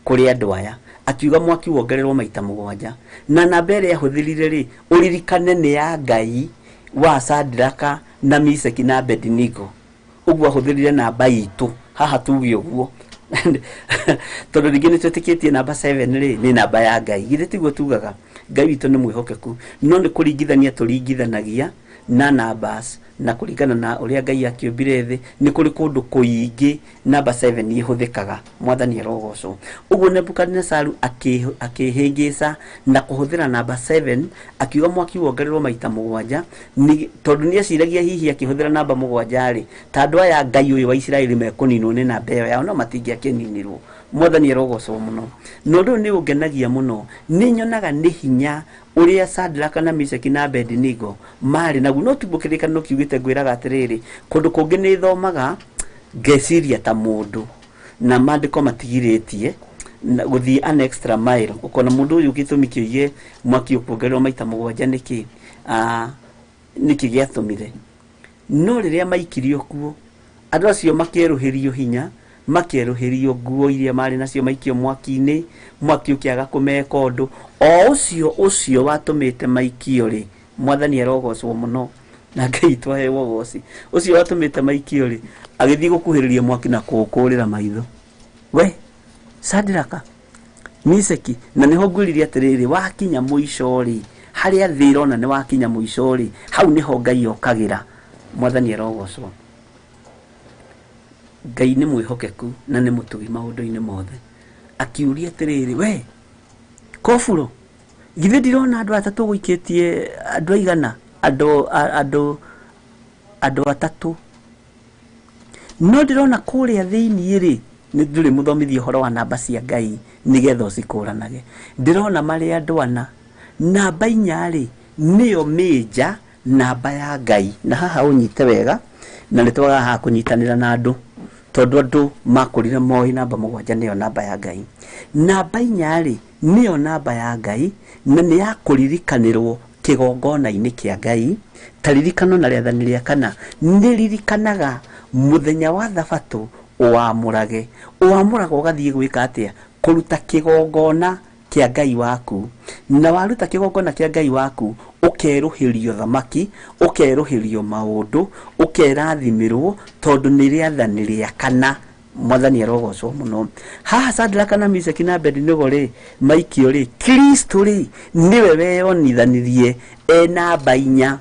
kũrĩ andũ aya. Akiuga mwaki wongererwo maita 7, na namba ĩrĩa ahũthĩrire rĩ, ũririkane nĩ ya Ngai wa Shadraka na Meshaki na Abednego. Ũguo ahũthĩrire namba itũ haha, tuge ũguo, tondũ rĩngĩ nĩ twĩtĩkĩtie namba 7 rĩ nĩ namba ya Ngai. Githĩ tiguo tugaga Ngai witũ nĩ mwĩhokeku? No nĩ kũringithania tũringithanagia na numbers, na kũringana na ũrĩa Ngai akĩũmbire thĩ, nĩ kũrĩ kũndũ kũingĩ namba 7 ĩhũthĩkaga. Mwathani arogocwo. Ũguo Nebukadinesaru akĩhĩngĩca na kũhũthĩra namba 7, akiuga mwaki wongererwo maita 7, tondũ nĩ eciragia hihi akĩhũthĩra namba 7 rĩ, ta andũ aya Ngai ũyũ wa Isiraeli mekũninwo nĩ namba ĩyo yao, no matingĩakĩninirwo. Mwathani arogocwo mũno. Na ũndũ ũyũ nĩ ũngenagia mũno, nĩ nyonaga nĩ hinya ũrĩa Shadraka na Meshaki na Abednego marĩ naguo. No tiguo kĩrĩkanĩro kiugĩte, ngwĩraga atĩrĩrĩ, kũndũ kũngĩ nĩ thomaga ngeciria ta mũndũ, na maandĩko matigirĩtie na gũthiĩ an extra mile. Ũkona mũndũ ũyũ gĩtũmi kĩoige mwaki ũkuongererwo maita 7 nĩkĩ? Nĩkĩ gĩatũmire? No rĩrĩa maikirio kuo, andũ acio makĩerũhĩrio hinya, makĩerũhĩrio nguo iria marĩ nacio, maikio mwaki-inĩ, mwaki ũkĩaga kũmeka ũndũ. O ũcio ũcio watũmĩte maikio rĩ, Mwathani arogocwo mũno na Ngai witũ aheo ũgoci. Ũcio watũmĩte maikio rĩ, agĩthiĩ gũkuhĩrĩria mwaki na kũũkũrĩra maitho. We Shadraka, Meshaki, na nĩho ngwĩrire atĩrĩrĩ, wakinya mũico rĩ, harĩa thĩ ĩrona nĩ wakinya mũico rĩ, hau nĩho Ngai okagĩra. Mwathani arogocwo. Ngai nĩ mwĩhokeku na nĩ mũtugi maũndũ-inĩ mothe. Akiuria atĩrĩrĩ, we koburo, githĩ ndirona andũ atatũ gũikĩtie andũ aigana, andũ atatũ, no ndĩrona kũrĩa thĩiniĩ rĩ, nĩ ndũrĩ mũthomithia ũhoro wa namba cia Ngai nĩgetha ũcikũranage. Ndĩrona marĩ andũ ana, namba 4 rĩ nĩyo mĩnja namba ya Ngai. Na haha ũnyite wega, na nĩ twagaga haha kũnyitanĩra na andũ, tondũ andũ makũrire moĩ namba 7 nĩyo namba ya Ngai. Namba 4 rĩ nĩyo namba ya Ngai, na nĩ ya kũririkanĩrwo kĩgongona-inĩ kĩa Ngai. Ta ririkano na rĩathani rĩa kana, nĩ ririkanaga mũthenya wa Thabatũ ũwamũrage. Ũwamũraga ũgathiĩ gwĩka atĩa? Kũruta kĩgongona kĩa Ngai waku. Na waruta kĩgongona kĩa Ngai waku, ũkerũhĩrio thamaki, ũkerũhĩrio maũndũ, ũkerathimĩrwo, tondũ nĩ rĩathani rĩa kana. Mwathani arogocwo mũno. Haha Sadraka na Meshaki na Abednego rĩ maikio rĩ, Kristo rĩ nĩwe weyonithanirie e namba 4,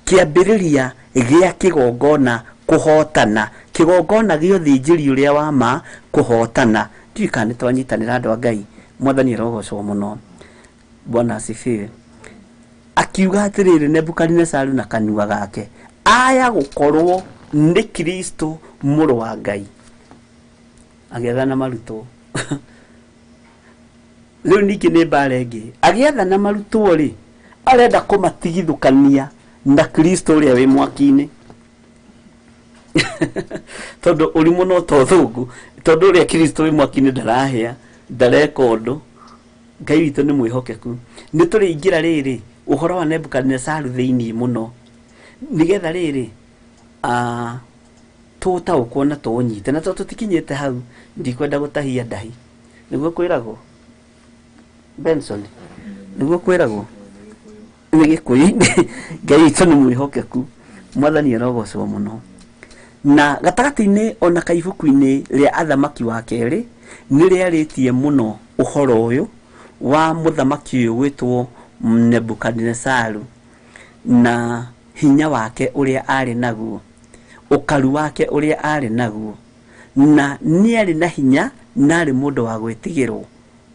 kĩambĩrĩria gĩa kĩgongona kũhotana, kĩgongona gĩa ũthĩnjĩri ũrĩa wa ma kũhotana. Ndiũĩ kana nĩ twanyitanĩra andũ a Ngai. Mwathani arogocwo mũno. Bwana asifiwe. Akiuga atĩrĩrĩ Nebukadinesaru na kanua gake, aya gũkorwo nĩ Kristo mũrũ wa Ngai. Agĩathana marutwo. Rĩu ningĩ nĩ mbara ĩngĩ. Agĩathana marutwo rĩ, arenda kũmatigithũkania na Kristo ũrĩa wĩ mwaki-inĩ. Tondũ ũrimũ no ta ũthũngũ, tondũ ũrĩa Kristo wĩ mwaki-inĩ ndarahĩa, ndareka ũndũ. Ngai witũ nĩ mwĩhokeku. Nĩ tũrĩingĩra rĩrĩ ũhoro wa Nebukadinesaru thĩinĩ mũno, nĩgetha rĩrĩ tũtaũkwo na tũũnyite. Na tondũ tũtikinyĩte hau, ndikwenda gũtahia ndahi. Nĩguo kwĩragwo Benson, nĩguo kwĩragwo nĩ Gĩkũyũ-inĩ. Ngai witũ nĩ mwĩhokeku. Mwathani arogocwo mũno. Na gatagatĩ-inĩ ona kaibuku-inĩ rĩa Athamaki wa kerĩ nĩ rĩarĩtie mũno ũhoro ũyũ wa mũthamaki ũyũ gwĩtwo Nebukadinesaru na hinya wake ũrĩa arĩ naguo, ũkaru wake ũrĩa arĩ naguo, na nĩ arĩ na hinya na arĩ mũndũ wa gwĩtigĩrwo.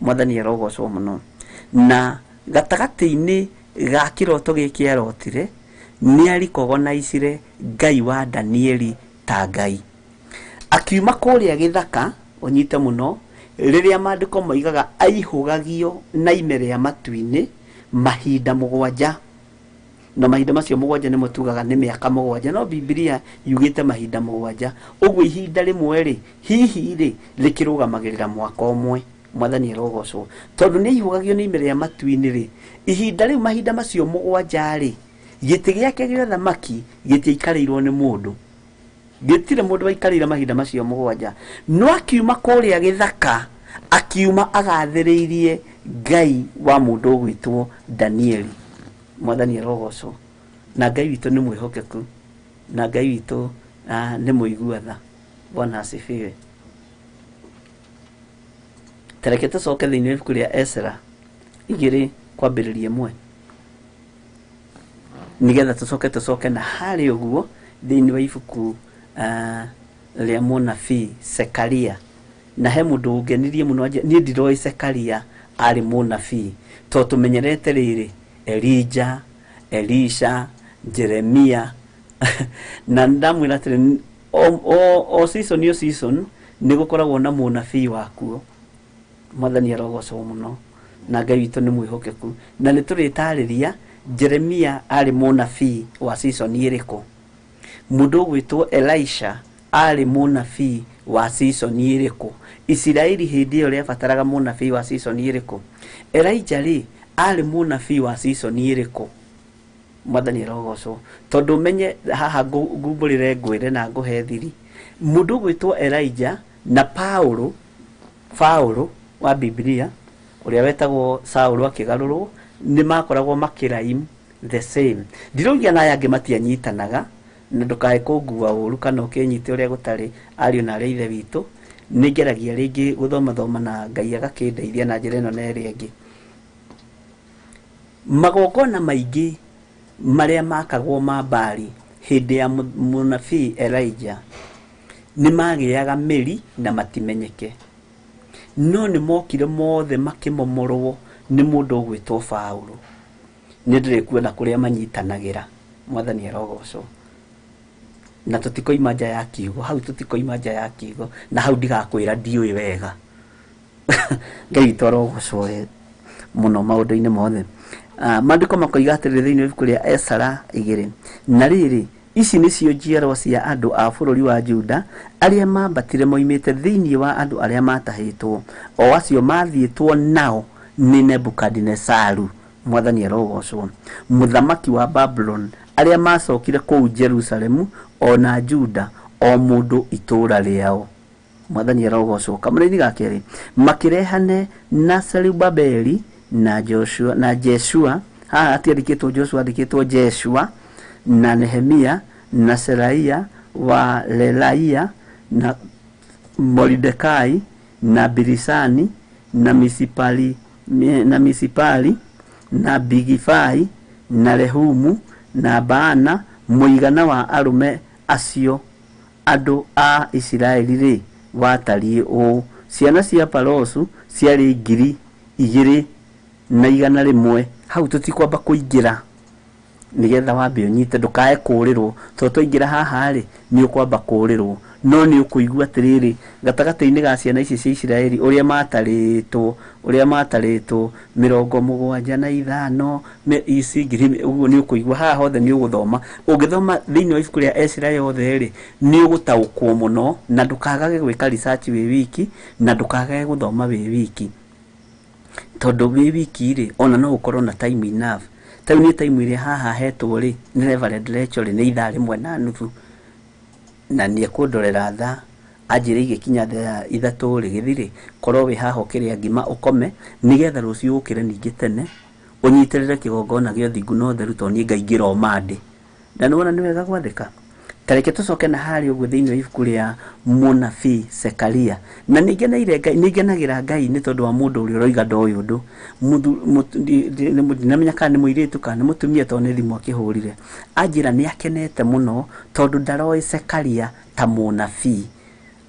Mwathani arogocwo mũno. Na gatagatĩ-inĩ ga kĩroto gĩkĩ arotire, nĩ arikogonaicire Ngai wa Danieli ta Ngai. Akiuma kũrĩa gĩthaka, ũnyite mũno, rĩrĩa maandĩko moigaga aihũgagio na ime rĩa matu-inĩ mahinda 7. Na mahinda macio 7 nĩmo tugaga nĩ mĩaka 7, no Bibilia yugĩte mahinda 7. Ũguo ihinda rĩmwe rĩ, hihi rĩ, rĩkĩrũgamagĩrĩra mwaka ũmwe. Mwathani arogocwo. Tondũ nĩ aihũgagio nĩ ime rĩa matu-inĩ rĩ, ihinda rĩu mahinda macio 7 rĩ, gĩtĩ gĩake gĩa ũthamaki gĩtiaikarĩirwo nĩ mũndũ. Gĩtirĩ mũndũ waikarĩire mahinda macio 7. No akiuma kũrĩa gĩthaka, akiuma agathĩrĩirie Ngai wa mũndũ ũgwĩtwo Danieli. Mwathani arogocwo. Na Ngai witũ nĩ mwĩhokeku, na Ngai witũ nĩ mũigua tha. Bwana asifiwe. Tareke tũcoke thĩinĩ wa ibuku rĩa Ezra 2 kwambĩrĩria 1, nĩgetha tũcoke na harĩ ũguo thĩinĩ wa ibuku rĩa mũnabii Sekaria. Na he mũndũ ũngenirie mũno, niĩ ndiroĩ Sekaria arĩ mũnabii, tondũ tũmenyerete rĩrĩ Elija, Elisha, Jeremia. Na ndamwĩra atĩrĩ, o season o season nĩ gũkoragwo na mũnabii wakuo. Mwathani arogocwo mũno. Na Ngai witũ nĩ mwĩhokeku. Na nĩ tũrĩtarĩria Jeremia arĩ mũnabii wa season ĩrĩkũ, mũndũ ũgwĩtwo Elisha arĩ mũnabii wa season ĩrĩkũ, Isiraeli hĩndĩ ĩyo rĩabataraga mũnabii wa season ĩrĩkũ, Elijah rĩ arĩ mũnabii wa season ĩrĩkũ. Mwathani arogocwo. Tondũ menye haha ngumbũrĩre ngwĩre na ngũhe thiri, mũndũ ũgwĩtwo Elijah na Paulo wa Biblia ũrĩa wetagwo Saulu akĩgarũrwo, nĩ makoragwo makĩrhyme the same. Ndiraugia na aya angĩ matianyitanaga, na ndũkae kũngua ũru kana ũkĩnyite ũrĩa gũtarĩ, ariũ na arĩ ithe witũ. Nĩ ngeragia rĩngĩ gũthomathoma na Ngai agakĩndeithia na njĩra ĩno na ĩrĩa ĩngĩ. Magongona maingĩ marĩa makagwo ma Baali hĩndĩ ya mũnabii Elijah nĩ magĩaga mĩri na matimenyeke, no nĩ mokire mothe makĩmomorwo nĩ mũndũ ũgwĩtwo Paulo. Nĩ ndĩrĩkuona kũrĩa manyitanagĩra. Mwathani arogocwo. Na tũtikoima nja ya kiugo, hau tũtikoima nja ya kiugo, na hau ndigakwĩra ndiũĩ wega. Ngai witũ arogocwo mũno maũndũ-inĩ mothe. Maandĩko makoiga atĩrĩrĩ thĩinĩ wa ibuku rĩa Ezra 2, na rĩrĩ, ici nĩcio njiarwa cia andũ a bũrũri wa Juda arĩa mambatire moimĩte thĩinĩ wa andũ arĩa matahĩtwo, o acio mathiĩtwo nao nĩ Nebukadinesaru. Mwathani arogocwo, mũthamaki wa Babuloni, arĩa macokire kũu Jerusalemu o na Juda, o mũndũ itũũra rĩao. Mwathani arogocwo. Kamũra-inĩ ga kerĩ, makĩrehane na Zerubabeli na Joshua, na Jeshua, haha hatiandĩkĩtwo Joshua, andĩkĩtwo Jeshua, na Nehemia na Seraia wa Lelaia na Moridekai na Bilisani na Misipali na Misipali na Bigifai na Rehumu na Baana. Mũigana wa arũme acio andũ a Isiraeli rĩ watariĩ ũũ: ciana cia Parosu ciarĩ 2,100. Hau tũtikwamba kũingĩra nigetha wambe ũnyite ndũkae kũũrĩrwo, tondũ twaingĩra haha rĩ nĩ ũkwamba kũũrĩrwo. No nĩ ũkũigua atĩrĩrĩ, gatagatĩ-inĩ ga ciana ici cia Isiraeli ũrĩa matarĩtwo, ũrĩa matarĩtwo 75 ici ngiri ũguo nĩ ũkũigua haha hothe nĩ ũgũthoma. Ũngĩthoma thĩinĩ wa ibuku rĩa Esira yothe rĩ nĩ ũgũtaũkwo mũno, na ndũkagage gwĩka research wĩ wiki, na ndũkagage gũthoma wĩ wiki, tondũ wĩ wiki rĩ ona no ũkorwo na time enough. Ta rĩu nĩ time ĩrĩa haha hetwo rĩ nĩ Reverend Rachel nĩ ithaa 1:30, na nĩ ekũndorera thaa anjĩre igĩkinya thaa 3 rĩ gĩthirĩ korwo wĩ haha ũkĩrĩa ngima ũkome, nĩgetha rũciũ ũkĩre ningĩ tene ũnyitĩrĩre kĩgongona gĩa ũthingu na ũtheru, tondũ niĩ ngaingĩra o Monday. Na nĩwona nĩ wega gwathĩka. Ta reke tũcoke na harĩa ũguo thĩinĩ wa ibuku rĩa mũnabii Zekaria. Na nĩngeneire Ngai, nĩngenagĩra Ngai nĩ tondũ wa mũndũ ũrĩa ũroiga ndoĩ ũndũ. Ndinamenya kana nĩ mũirĩtu kana nĩ mũtumia, tondũ nĩ thimũ akĩhũrire. Anjĩra nĩ akenete mũno tondũ ndaroĩ Zekaria ta mũnabii.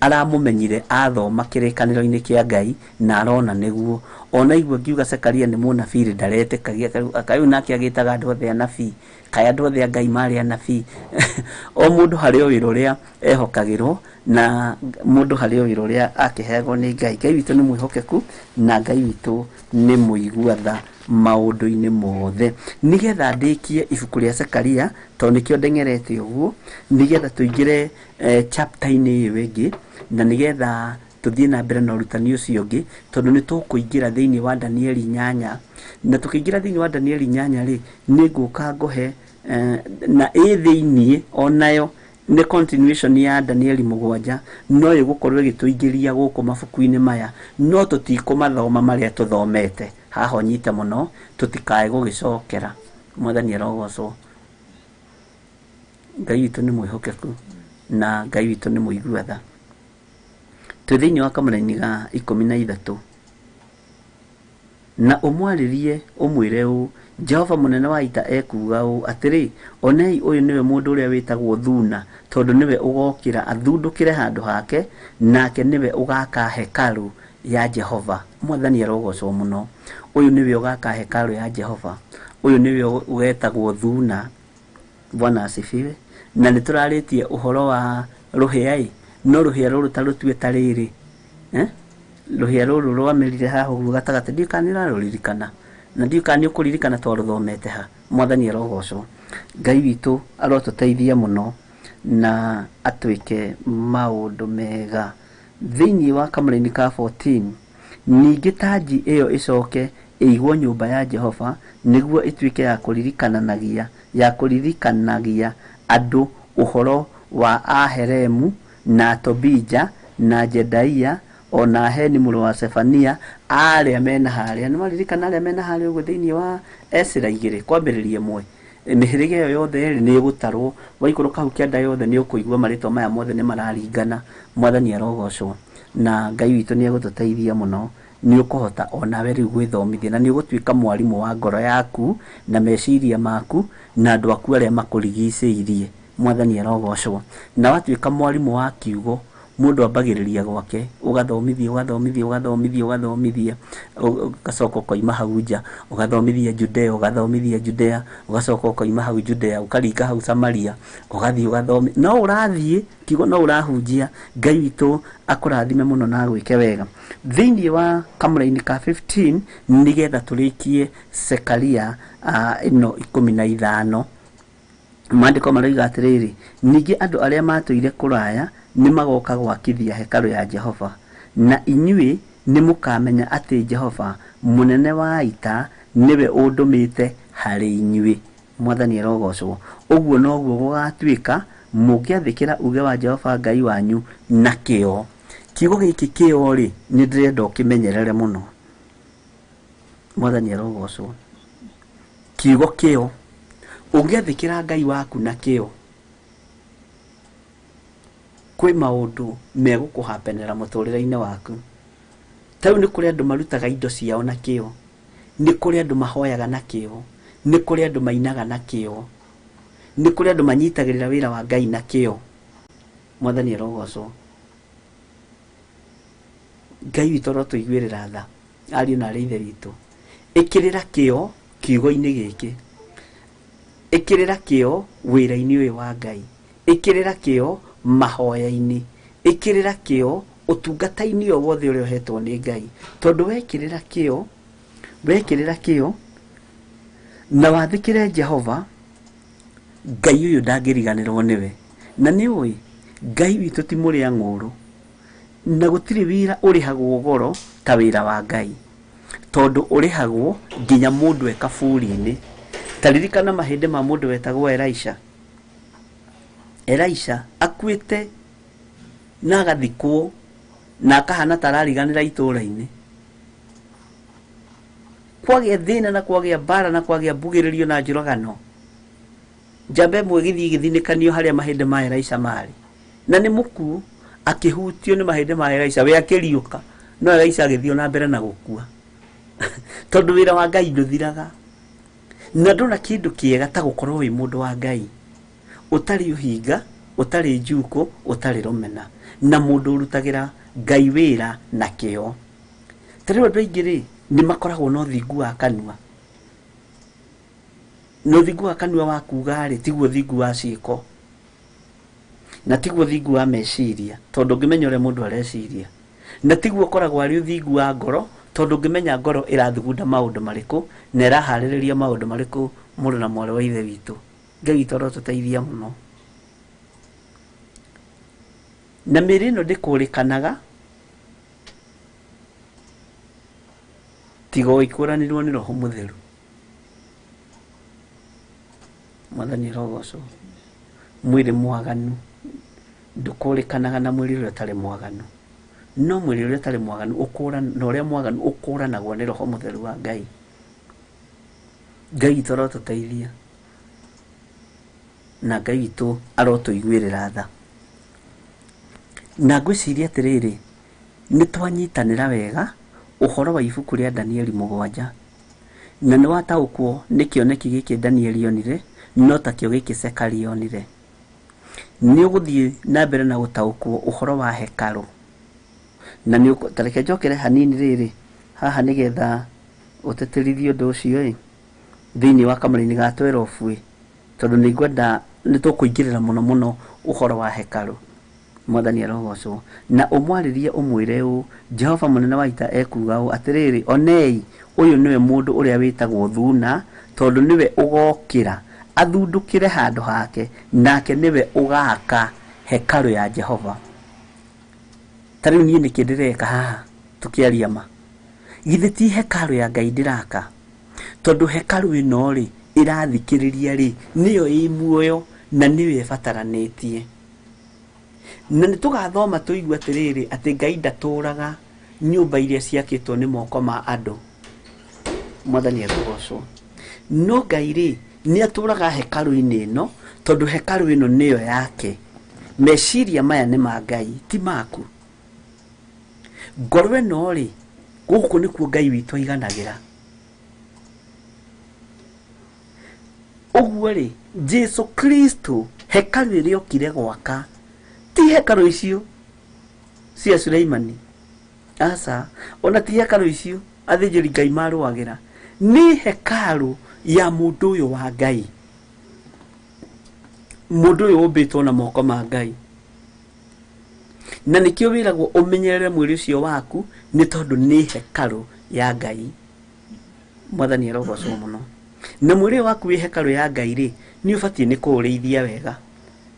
Aramũmenyire athoma kĩrĩkanĩro-inĩ kĩa Ngai na arona nĩguo. Ona igua ngiuga Zekaria nĩ mũnabii rĩ ndaretĩkagia, kaĩ nake agĩtaga andũ othe anabii, kaĩ andũ othe a Ngai marĩ anabii. O mũndũ harĩ o wĩra ũrĩa ehokagĩrwo, na mũndũ harĩ o wĩra ũrĩa akĩheagwo nĩ Ngai. Ngai witũ nĩ mwĩhokeku na Ngai witũ nĩ mũigua tha maũndũ-inĩ mothe. Nĩgetha ndĩkie ibuku rĩa Zekaria, tondũ nĩkĩo ndeng'erete ũguo, nĩgetha tũingĩre chapter-inĩ ĩyo ĩngĩ, na nĩgetha tũthiĩ na mbere na ũrutani ũcio ũngĩ, tondũ nĩ tũkũingĩra thĩinĩ wa Danieli 8. Na tũkĩingĩra thĩinĩ wa Danieli 8 rĩ, nĩ ngũka ngũhe na ĩ thĩinĩ onayo nĩ continuation ya Danieli 7, no ĩgũkorwo ĩgĩtũingĩria gũkũ mabuku-inĩ maya, no tũtikũmathoma marĩa tũthomete. Haha ũnyite mũno tũtikae gũgĩcokera. Mwathani arogocwo. Ngai witũ nĩ mwĩhokeku na Ngai witũ nĩ mũigua tha. Twĩ thĩinĩ wa kamũraini ga 13. Na ũmwarĩrie ũmwĩre ũũ, Jehova mũnene wa ita ekuuga ũũ atĩrĩ, onei ũyũ nĩwe mũndũ ũrĩa wĩtagwo Thuna, tondũ nĩwe ũgokĩra athundũkĩre handũ hake, nake nĩwe ũgaka hekarũ ya Jehova. Mwathani arogocwo mũno. Ũyũ nĩwe ũgaka hekarũ ya Jehova. Ũyũ nĩwe ũgetagwo Thuna. Bwana asifiwe. Na nĩ tũrarĩtie ũhoro wa rũhĩa ĩ, no rũhĩa rũrũ ta rũtue ta rĩrĩ, rũhĩa rũrũ rwamerire haha ũguo gatagatĩ, ndiũĩ kana nĩ ũrarũririkana, na ndiũĩ kana nĩ ũkũririkana twarũthomete ha. Mwathani arogocwo. Ngai witũ arotũteithia mũno na atwĩke maũndũ mega. Thĩinĩ wa kamũraini ka 14, ningĩ tanji ĩyo ĩcoke ĩigwo nyũmba ya Jehova, nĩguo ĩtuĩke ya kũririkanagia, ya kũririkanagia andũ ũhoro wa Aheremu na Tobija na Jedaia ona Heni mũrũ wa Sefania, arĩa mena harĩa. Nĩ maririkana arĩa mena harĩa ũguo thĩinĩ wa Esira 2 kwambĩrĩria 1. Mĩhĩrĩga ĩyo yothe rĩ nĩ ĩgũtarwo. Waikũrũka hau kĩanda yothe nĩ ũkũigua marĩtwa maya mothe nĩ mararingana. Mwathani arogocwo. Na Ngai witũ nĩ egũtũteithia mũno. Nĩ ũkũhota onawe rĩu gwĩthomithia, na nĩ ũgũtuĩka mwarimũ wa ngoro yaku na meciria maku na andũ aku arĩa makũrigicĩirie. Mwathani arogocwo. Na watuĩka mwarimũ wa kiugo, mũndũ ambagĩrĩria gwake, ũgathomithia, ũgathomithia, ũgathomithia, ũgathomithia, ũgacoka ũkoima hau nja, ũgathomithia Judea, ũgathomithia Judea, ũgacoka ũkoima hau Judea, ũkaringa hau Samaria, ũgathiĩ ũgathomithia. No ũrathiĩ, kiugo no ũrahunjia. Ngai witũ akũrathime mũno na agwĩke wega. Thĩinĩ wa kamũraini ka 15, nĩgetha tũrĩkie Zekaria ĩno 15, maandĩko maroiga atĩrĩrĩ, ningĩ andũ arĩa matũire kũraya nĩ magoka gwakithia hekarũ ya Jehova, na inyuĩ nĩ mũkamenya atĩ Jehova mũnene wa ita nĩwe ũndũmĩte harĩ inyuĩ. Mwathani arogocwo. Ũguo noguo gũgatuĩka mũngĩathĩkĩra uge wa Jehova Ngai wanyu na kĩo. Kiugo gĩkĩ kĩo rĩ, nĩ ndĩrenda ũkĩmenyerere mũno. Mwathani arogocwo. Kiugo kĩo, ũngĩathĩkĩra Ngai waku na kĩo, Kwĩ maũndũ megũkũhapenera mũtũrĩre-inĩ waku. Ta rĩu nĩ kũrĩ andũ marutaga indo ciao na kĩo, nĩ kũrĩ andũ mahoyaga na kĩo, nĩ kũrĩ andũ mainaga na kĩo, nĩ kũrĩ andũ manyitagĩrĩra wĩra wa Ngai na kĩo. Mwathani arogocwo. Ngai witũ arotũiguĩrĩra tha, ariũ na arĩ ithe witũ. Ĩkĩrĩra kĩo kiugo-inĩ gĩkĩ, ĩkĩrĩra kĩo wĩra-inĩ ũyũ wa Ngai, ĩkĩrĩra kĩo mahoya-inĩ, ĩkĩrĩra kĩo ũtungata-inĩ o wothe ũrĩa ũhetwo nĩ Ngai, tondũ wekĩrĩra kĩo, wekĩrĩra kĩo na wathĩkĩre Jehova, Ngai ũyũ ndangĩriganĩrwo nĩwe. Na nĩ ũĩ Ngai witũ ti mũrĩa ng'ũrũ, na gũtirĩ wĩra ũrĩhagwo goro ta wĩra wa Ngai, tondũ ũrĩhagwo nginya mũndũ e kaburi-inĩ. Ta ririkana mahĩndĩ ma mũndũ wetagwo Elisha. Elisha akuĩte na agathikwo na akahana ta arariganĩra itũũra-inĩ. Kwagĩa thĩna na kwagĩa mbara na kwagĩa mbugĩrĩrio na njũragano, njamba ĩmwe ĩgĩthiĩ ĩgĩthinĩkanio harĩa mahĩndĩ ma Elisha marĩ, na nĩ mũkuũ, akĩhutio nĩ mahĩndĩ ma Elisha, we akĩriũka, no Elisha agĩthiĩ na mbere na gũkua. Tondũ wĩra wa Ngai ndũthiraga. Na ndona kĩndũ kĩega ta gũkorwo wĩ mũndũ wa Ngai, ũtarĩ ũhinga, ũtarĩ njukũ, ũtarĩ rũmena, na mũndũ ũrutagĩra Ngai wĩra na kĩo. Ta rĩu andũ aingĩ rĩ, nĩ makoragwo na ũthingu wa kanua. Na ũthingu wa kanua wa kuga rĩ, tiguo ũthingu wa ciĩko, na tiguo ũthingu wa meciria, tondũ ũngĩmenya ũrĩa mũndũ areciria, na tiguo ũkoragwo arĩ ũthingu wa ngoro, tondũ ũngĩmenya ngoro ĩrathugunda maũndũ marĩkũ na ĩraharĩrĩria maũndũ marĩkũ mũrũ na mwarĩ wa ithe witũ. Ngai witũ arotũteithia mũno. Na mĩĩrĩ ĩno ndĩkũrĩkanaga tiga o ĩkũranirwo nĩ Roho Mũtheru. Mwathani arogocwo. Mwĩrĩ mwaganu ndũkũrĩkanaga na mwĩrĩ ũrĩa ũtarĩ mwaganu, no mwĩrĩ ũrĩa ũtarĩ mwaganu na ũrĩa mwaganu ũkũranagwo nĩ Roho Mũtheru wa Ngai. Ngai witũ arotũteithia na Ngai witũ arotũiguĩrĩra tha. Na ngwĩciria atĩrĩrĩ, nĩ twanyitanĩra wega ũhoro wa ibuku rĩa Danieli 7, na nĩ wataũkwo nĩ kĩoneki gĩkĩ Danieli onire, no takĩo gĩkĩ Zekaria onire. Nĩ ũgũthiĩ na mbere na gũtaũkwo ũhoro wa hekarũ. Na nĩ ta reke njokere hanini rĩrĩ haha nĩgetha ũtĩtĩrithie ũndũ ũcio ĩ thĩinĩ wa kamũra-inĩ ga 12 ĩ, tondũ nĩ ngwenda nĩ tũkũingĩrĩra mũno mũno ũhoro wa hekarũ. Mwathani arogocwo. Na ũmwarĩrie ũmwĩre ũũ, Jehova mũnene wa ita ekuuga ũũ, atĩrĩrĩ, onei, ũyũ nĩwe mũndũ ũrĩa wĩtagwo Thuna, tondũ nĩwe ũgokĩra athundũkĩre handũ hake, nake nĩwe ũgaaka hekarũ ya Jehova. Ta rĩu niĩ nĩkĩ ndĩreka haha tũkĩaria ma? Githĩ ti hekarũ ya Ngai ndĩraka? Tondũ hekarũ ĩno rĩ, ĩrathikĩrĩria rĩ, nĩyo ĩ muoyo na nĩyo ĩbataranĩtie. Na nĩ tũgathoma tũigue atĩrĩrĩ, atĩ Ngai ndatũraga nyũmba iria ciakĩtwo nĩ moko ma andũ. Mwathani arogocwo. No Ngai rĩ, nĩ atũraga hekarũ-inĩ ĩno, tondũ hekarũ ĩno nĩyo yake. Meciria maya nĩ ma Ngai, ti maku. Ngoro ĩno rĩ, gũkũ nĩkuo Ngai witũ aiganagĩra. Ũguo rĩ, Jesu Kristo hekarũ ĩrĩa okire gwaka, ti hekarũ icio cia Suleimani, aca, ona ti hekarũ icio athĩnjĩri Ngai marũagĩra, nĩ hekarũ ya mũndũ ũyũ wa Ngai, mũndũ ũyũ ũmbĩtwo na moko ma Ngai. Na nĩkĩo wĩragwo ũmenyerere mwĩrĩ ũcio waku, nĩ tondũ nĩ hekarũ ya Ngai. Mwathani arogocwo mũno. Na mwĩrĩ ũyũ waku wĩ hekarũ ya Ngai rĩ, nĩ ũbatiĩ nĩ kũũrĩithia wega.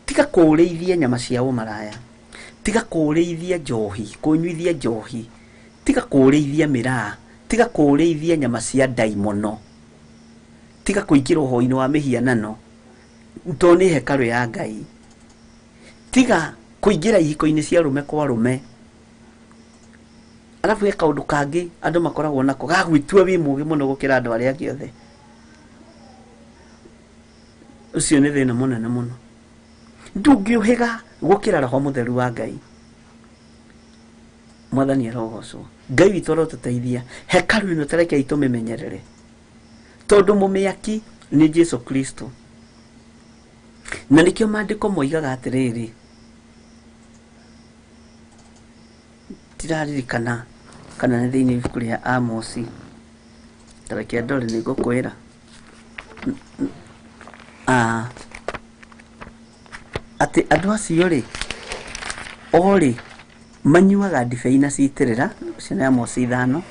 Tiga kũũrĩithia nyama cia ũmaraya, tiga kũũrĩithia njohi, kũnyuithia njohi, tiga kũũrĩithia mĩraa, tiga kũũrĩithia nyama cia ndaimono, tiga kũingĩra ũhoi-inĩ wa mĩhianano, tondũ nĩ hekarũ ya Ngai. Tiga kũingĩra ihiko-inĩ cia rũme kwa rũme. Arabu he kaũndũ kangĩ andũ makoragwo nako ga gwĩtua wĩ mũũgĩ mũno gũkĩra andũ arĩa angĩ othe. Ũcio nĩ thĩna mũnene mũno. Ndũngĩũhĩga gũkĩra roho mũtheru wa Ngai. Mwathani arogocwo. Ngai witũ arotũteithia. Hekarũ ĩno tarekei tũmĩmenyerere, tondũ mũmĩaki nĩ Jesu Kristo. Na nĩkĩo maandĩko moigaga atĩrĩrĩ, ndiraririkana kana nĩ thĩinĩ ibuku rĩa Amosi, tareke ndore nĩ ngũkwĩra. Atĩ andũ acio rĩ, o rĩ manyuaga ndibei na citĩrĩra, ũcio nĩ Amosi 5,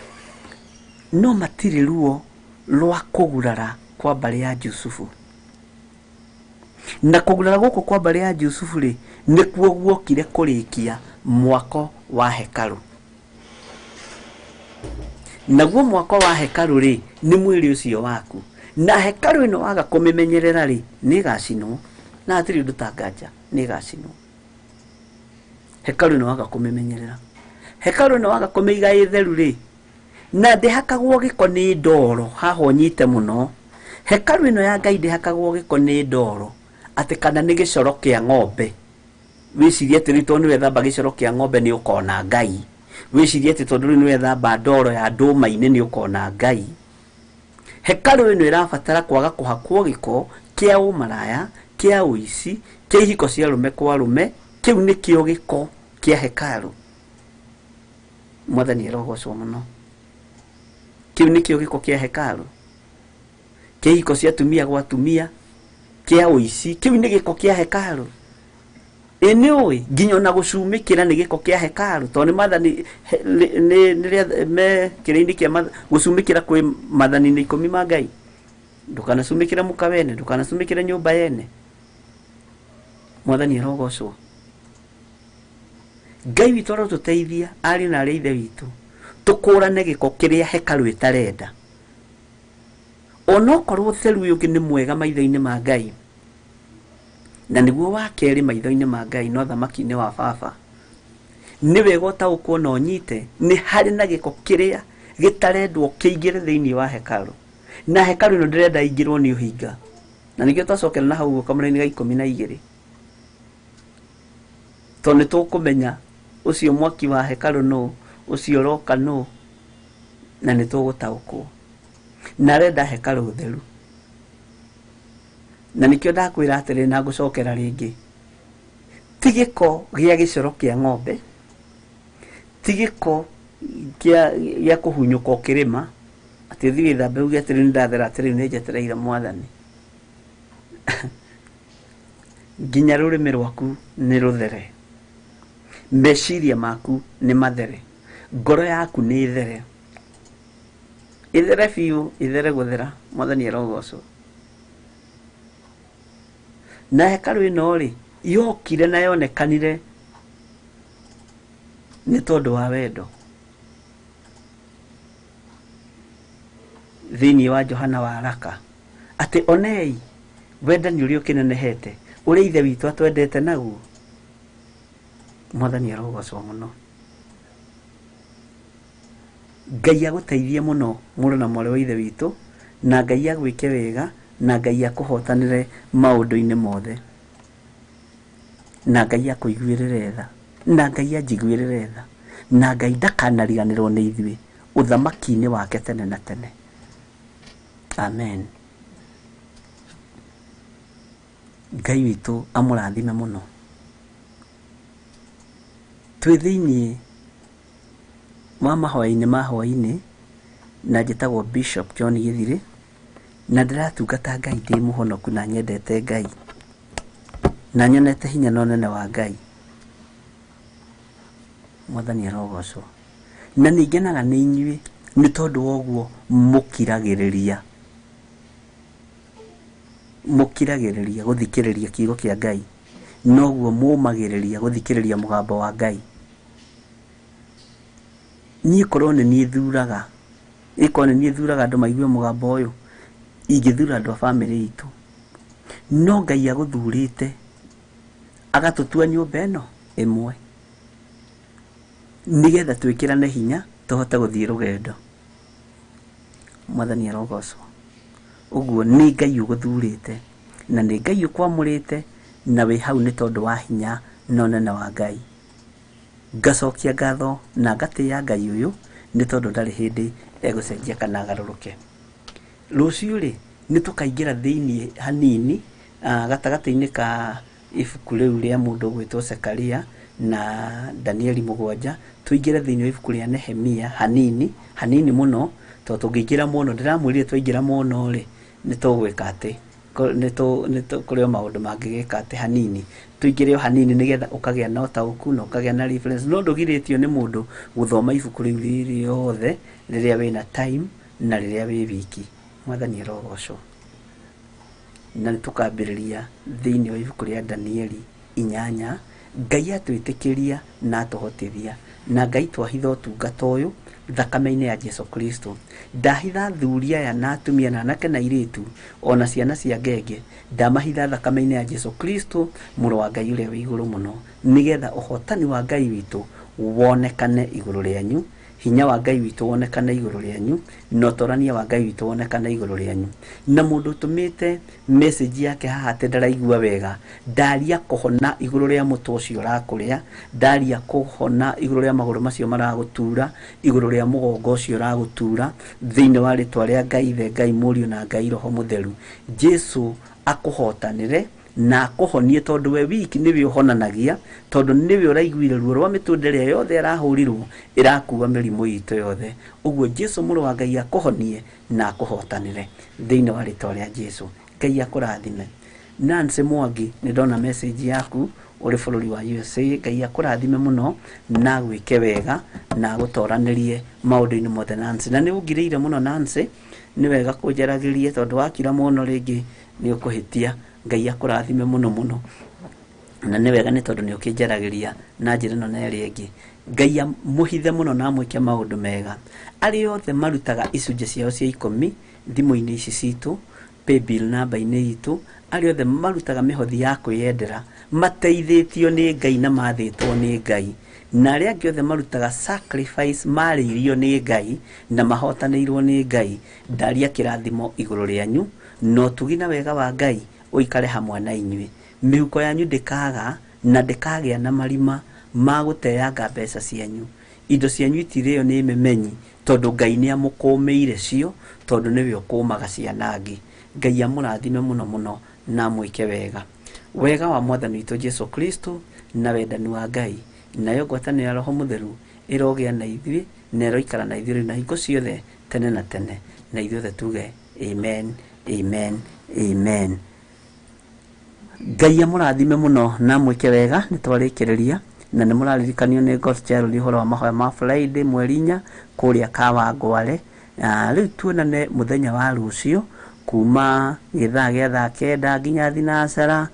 no matirĩ ruo rwa kũgurara kwa mbarĩ ya Jusufu. Na kũgurara gũkũ kwa mbarĩ ya Jusufu rĩ, nĩkuo guokire kũrĩkia mwako wa hekarũ. Naguo mwako wa hekarũ rĩ, nĩ mwĩrĩ ũcio waku. Na hekarũ ĩno waga kũmĩmenyerera rĩ, nĩ ĩgacinwo. Na hatirĩ ũndũ ta nganja, nĩ ĩgacinwo. Hekarũ ĩno waga kũmĩmenyerera, hekarũ ĩno waga kũmĩiga ĩ theru rĩ, na ndĩhakagwo gĩko nĩ ndoro, haha ũnyite mũno. Hekarũ ĩno ya Ngai ndĩhakagwo gĩko nĩ ndoro, atĩ kana nĩ gĩcoro kĩa ng'ombe. Wĩcirie atĩ rĩu tondũ nĩwethamba gĩcoro kĩa ng'ombe nĩ ũkona Ngai. Wĩcirie atĩ tondũ rĩu nĩwethamba ndoro ya ndũma-inĩ nĩ ũkona Ngai. Hekarũ ĩno ĩrabatara kwaga kũhakwo gĩko kĩa ũmaraya, kĩa ũici, kĩa ihiko cia arũme kwa arũme, kĩu nĩkĩo gĩko kĩa hekarũ. Mwathani arogocwo mũno. Kĩu nĩkĩo gĩko kĩa hekarũ. Kĩa ihiko cia atumia gwa atumia, kĩa ũici, kĩu nĩ gĩko kĩa hekarũ. Ĩ nĩ ũĩ nginya ona gũcumĩkĩra nĩ gĩko kĩa hekarũ, tondũ nĩ maathani nĩ me kĩrĩa-inĩ kĩa gũcumĩkĩra kwĩ maathani-inĩ 10 ma Ngai. Ndũkanacumĩkĩre mũka wene, ndũkanacumĩkĩre nyũmba yene. Mwathani arogocwo. Ngai witũ arotũteithia ariũ na arĩ ithe witũ, tũkũrane gĩko kĩrĩa hekarũ ĩtarenda. Onokorwo ũtheru ũyũ ũngĩ nĩ mwega maitho-inĩ ma Ngai, na nĩguo wa kerĩ maitho-inĩ ma Ngai no thamaki-inĩ wa baba, nĩ wega ũtaũkwo na ũnyite nĩ harĩ na gĩko kĩrĩa gĩtarendwo kĩingĩre thĩinĩ wa hekarũ. Na hekarũ ĩno ndĩrenda ĩingĩrwo nĩ ũhinga. Na nĩkĩo twacokera na hau ũguo kamũra-inĩ ga 12, tondũ nĩ tũkũmenya ũcio mwaki wa hekarũ nũ, ũcio ũroka nũ, na nĩ tũgũtaũkwo. Na arenda hekarũ theru. Na nĩkĩo ndakwĩra atĩrĩ na ngũcokera rĩngĩ, ti gĩko gĩa gĩcoro kĩa ng'ombe, ti gĩko gĩa kũhunyũka ũkĩrĩma, atĩ ũthiĩ wĩthambe uge atĩrĩ nĩ ndathera, atĩrĩ nĩ njetereire Mwathani. Nginya rũrĩmĩ rwaku nĩ rũthere, meciria maku nĩ mathere, ngoro yaku nĩ ĩthere, ĩthere biũ, ĩthere gũthera. Mwathani arogocwo. Na hekarũ ĩno rĩ, yokire na yonekanire nĩ tondũ wa wendo. Thĩinĩ wa Johana wa Raka, atĩ onei wendani ũrĩa ũkĩnenehete, ũrĩa Ithe witũ atwendete naguo. Mwathani arogocwo mũno. Ngai agũteithie mũno mũrũ na mwarĩ wa Ithe witũ, na Ngai agwĩke wega, na Ngai akũhotanĩre maũndũ-inĩ mothe, na Ngai akũiguĩrĩre tha, na Ngai anjiguĩrĩre tha, na Ngai ndakanariganĩrwo nĩ ithuĩ ũthamaki-inĩ wake tene na tene. Amen. Ngai witũ amũrathime mũno. Twĩ thĩinĩ wa mahoya-inĩ ma hwaĩ-inĩ, na njĩtagwo Bishop John Gĩthirĩ, na ndĩratungata Ngai ndĩ mũhonoku na nyendete Ngai, na nyonete hinya na ũnene wa Ngai. Mwathani arogocwo. Na nĩ ngenaga nĩ inyuĩ nĩ tondũ wa ũguo mũkiragĩrĩria, mũkiragĩrĩria gũthikĩrĩria kiugo kĩa Ngai, noguo mũmagĩrĩria gũthikĩrĩria mũgambo wa Ngai. Niĩ korwo nĩ niĩ thuraga, ĩkorwo nĩ niĩ thuraga andũ maigue mũgambo ũyũ, ingĩthura andũ a bamĩrĩ itũ. No Ngai agũthurĩte agatũtua nyũmba ĩno ĩmwe, nĩgetha twĩkĩrane hinya tũhote gũthiĩ rũgendo. Mwathani arogocwo. Ũguo nĩ Ngai ũgũthurĩte, na nĩ Ngai ũkwamũrĩte, Na wĩ hau nĩ tondũ wa hinya na ũnene wa Ngai. Ngacokia ngatho na ngatĩĩa Ngai ũyũ nĩ tondũ ndarĩ hĩndĩ egũcenjia kana agarũrũke. Rũciũ rĩ, nĩ tũkaingĩra thĩinĩ hanini gatagatĩ-inĩ ka ibuku rĩu rĩa mũndũ ũgwĩtwo Zekaria na Danieli mũgwanja, tũingĩre thĩinĩ wa ibuku rĩa Nehemia hanini, hanini mũno, tondũ tũngĩingĩra mũno, ndĩramwĩrire twaingĩra mũno rĩ, nĩ tũgwĩka atĩ, kũrĩ o maũndũ mangĩgĩka atĩ hanini, tũingĩre o hanini nĩgetha ũkagĩa na ũtaũku na ũkagĩa na reference, no ndũgirĩtio nĩ mũndũ gũthoma ibuku rĩu rĩ rĩothe rĩrĩa wĩna time na rĩrĩa wĩ wiki. Mwathani arogocwo. Na nĩ tũkambĩrĩria thĩinĩ wa ibuku rĩa Danieli inyanya, Ngai atwĩtĩkĩria na atũhotithia, na Ngai twahitha ũtungata ũyũ thakame-inĩ ya Jesu Kristo. Ndahitha athuri aya na atumia na anake na airĩtu ona ciana cia ngenge, ndamahitha thakame-inĩ ya Jesu Kristo mũrũ wa Ngai ũrĩa wĩ igũrũ mũno, nĩgetha ũhotani wa Ngai witũ wonekane igũrũ rĩanyu, hinya wa Ngai witũ wonekane igũrũ rĩanyu, na ũtorania wa Ngai witũ wonekane igũrũ rĩanyu. Na mũndũ ũtũmĩte message yake haha atĩ ndaraigua wega, ndaria kũhona igũrũ rĩa mũtwe ũcio ũrakũrĩa, ndaria kũhona igũrũ rĩa magũrũ macio maragũtura, igũrũ rĩa mũgongo ũcio ũragũtura, thĩinĩ wa rĩtwa rĩa Ngai Ithe, Ngai Mũriũ na Ngai Roho Mũtheru. Jesu akũhotanĩre na akũhonie tondũ we wiki nĩwe ũhonanagia, tondũ nĩwe ũraiguire ruo rwa mĩtũnda ĩrĩa yothe arahũrirwo ĩrakua mĩrimũ itũ yothe. Ũguo Jesu mũrũ wa Ngai akũhonie na akũhotanĩre thĩinĩ wa rĩtwa rĩa Jesu. Ngai akũrathime. Nancy Mwangi, nĩ ndona message yaku ũrĩ bũrũri wa USA. Ngai akũrathime mũno na agwĩke wega na agũtoranĩrie maũndũ-inĩ mothe Nancy. Na nĩ ũngirĩire mũno Nancy, nĩ wega kũnjaragĩria tondũ wakira mũno rĩngĩ nĩ ũkũhĩtia. Ngai akũrathime mũno mũno. Na nĩ wega nĩ tondũ nĩ ũkĩnjaragĩria na njĩra ĩno na ĩrĩa ĩngĩ. Ngai amũhithe mũno na amwĩke maũndũ mega. Arĩa othe marutaga icunjĩ ciao cia ikũmi thimũ-inĩ ici citũ, paybill namba-inĩ itũ, arĩa othe marutaga mĩhothi ya kwĩyendera, mateithĩtio nĩ Ngai na mathĩtwo nĩ Ngai, na arĩa angĩ othe marutaga sacrifice marĩirio nĩ Ngai na mahotanĩirwo nĩ Ngai, ndaria kĩrathimo igũrũ rĩanyu, na ũtugi na wega wa Ngai ũikare hamwe na inyuĩ. Mĩhuko yanyu ndĩkaga na ndĩkagĩa na marima ma gũteanga mbeca cianyu. Indo cianyu itirĩo nĩ memenyi, tondũ Ngai nĩ amũkũmĩire cio, tondũ nĩwe ũkũmaga cianangi. Ngai amũrathime mũno mũno na amwĩke wega. Wega wa Mwathani witũ Jesu Kristo na wendani wa Ngai nayo ngwatanĩro ya Roho Mũtheru ĩrogĩa na ithuĩ na ĩroikara na ithuĩ rĩu na hingo ciothe tene na tene, na ithuothe tuge amen, amen, amen. Ngai amũrathime mũno na amwĩke wega. Nĩ twarĩkĩrĩria na nĩ mũraririkanio nĩ God's Child ũhoro wa mahoya ma Friday mweri inya kũrĩa Kawangware. Rĩu tuonane mũthenya wa rũciũ kuma gĩthaa gĩa thaa kenda nginya thinacara,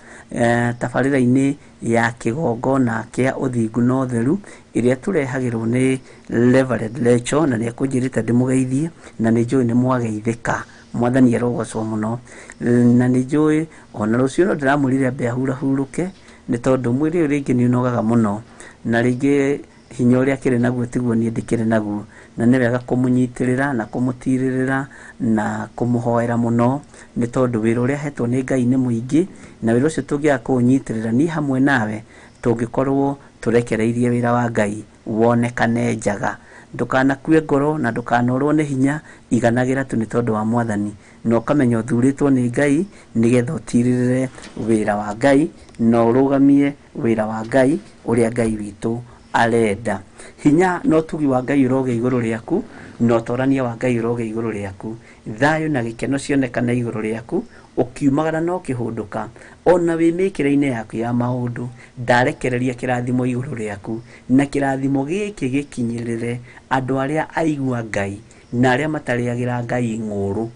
tabarĩra-inĩ ya kĩgongona kĩa ũthingu na ũtheru ĩrĩa tũrehagĩrwo nĩ Reverend Rachel, na nĩ ekũnjĩrĩte ndĩmũgeithie na nĩ njũĩ nĩ mwageithĩka. Mwathani arogocwo mũno. Na nĩ njũĩ ona rũciũ no ndĩramwĩrire ambe ahurahurũke nĩ tondũ mwĩrĩ ũyũ rĩngĩ nĩ ũnogaga mũno, na rĩngĩ hinya ũrĩa akĩrĩ naguo tiguo niĩ ndĩkĩrĩ naguo, na nĩ wega kũmũnyitĩrĩra na kũmũtirĩrĩra na kũmũhoera mũno, nĩ tondũ wĩra ũrĩa ahetwo nĩ Ngai nĩ mũingĩ, na wĩra ũcio tũngĩaga kũũnyitĩrĩra niĩ hamwe nawe, tũngĩkorwo tũrekereirie wĩra wa Ngai wonekane njaga. Ndũkanakue ngoro na ndũkanorwo nĩ hinya, iganagĩra tu nĩ tondũ wa Mwathani, na ũkamenya ũthurĩtwo nĩ Ngai nĩgetha ũtirĩrĩre wĩra wa Ngai na ũrũgamie wĩra wa Ngai ũrĩa Ngai witũ arenda. Hinya na ũtugi wa Ngai ũrogĩa igũrũ rĩaku, na ũtorania wa Ngai ũrogĩa igũrũ rĩaku. Thayũ na gĩkeno cionekane igũrũ rĩaku, ũkiumagara na ũkĩhũndũka, ona wĩ mĩkĩre-inĩ yaku ya maũndũ. Ndarekereria kĩrathimo igũrũ rĩaku, na kĩrathimo gĩkĩ gĩkinyĩrĩre andũ arĩa aigua Ngai na arĩa matarĩagĩra Ngai ng'ũrũ.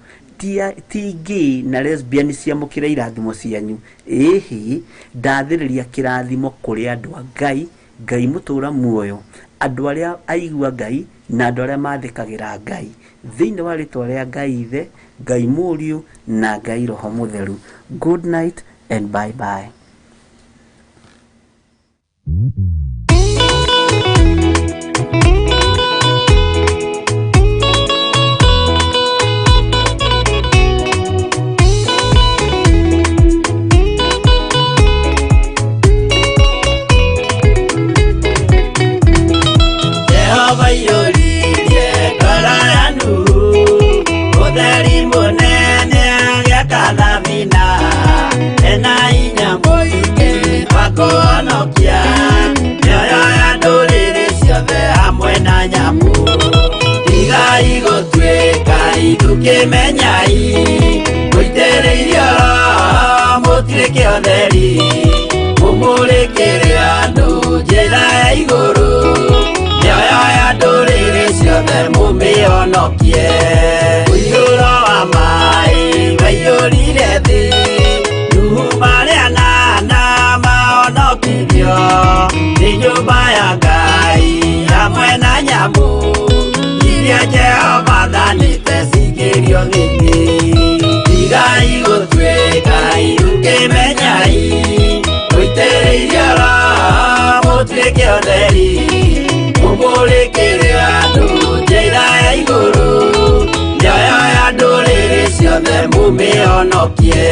Ti gay na lesbian ciamũkĩre irathimo cianyu. Ĩhĩ, ndathĩrĩria kĩrathimo kũrĩ andũ a Ngai, Ngai mũtũra muoyo, andũ arĩa aigua Ngai na andũ arĩa mathĩkagĩra Ngai, thĩinĩ wa rĩtwa rĩa Ngai Ithe, Ngai Mũriũ na Ngai Roho Mũtheru. Good night and bye bye. mũkĩhonokia mĩoyo ya ndũrĩrĩ ciothe hamwe na nyamũ. Tigai gũtuĩka ithukĩmenyai, mũitĩrĩirio Roho mũtuĩke ũtheri, mũmũrĩkĩre andũ njĩra ya igũrũ, mĩoyo ya ndũrĩrĩ ciothe mũmĩhonokie. Ũiyũro wa maĩ waiyũrire thĩ, Nuhu marĩ anana mahonokirio nĩ nyũmba ya Ngai hamwe na nyamũ iria Jehova athanĩte cingĩrio thĩinĩ. Tigai gũtuĩka irukĩmenyai, mũitĩrĩirio Roho mũtuĩke ũtheri, mũmũrĩkĩre andũ njĩra ya igũrũ, mĩoyo ya ndũrĩrĩ ciothe mũmĩhonokie.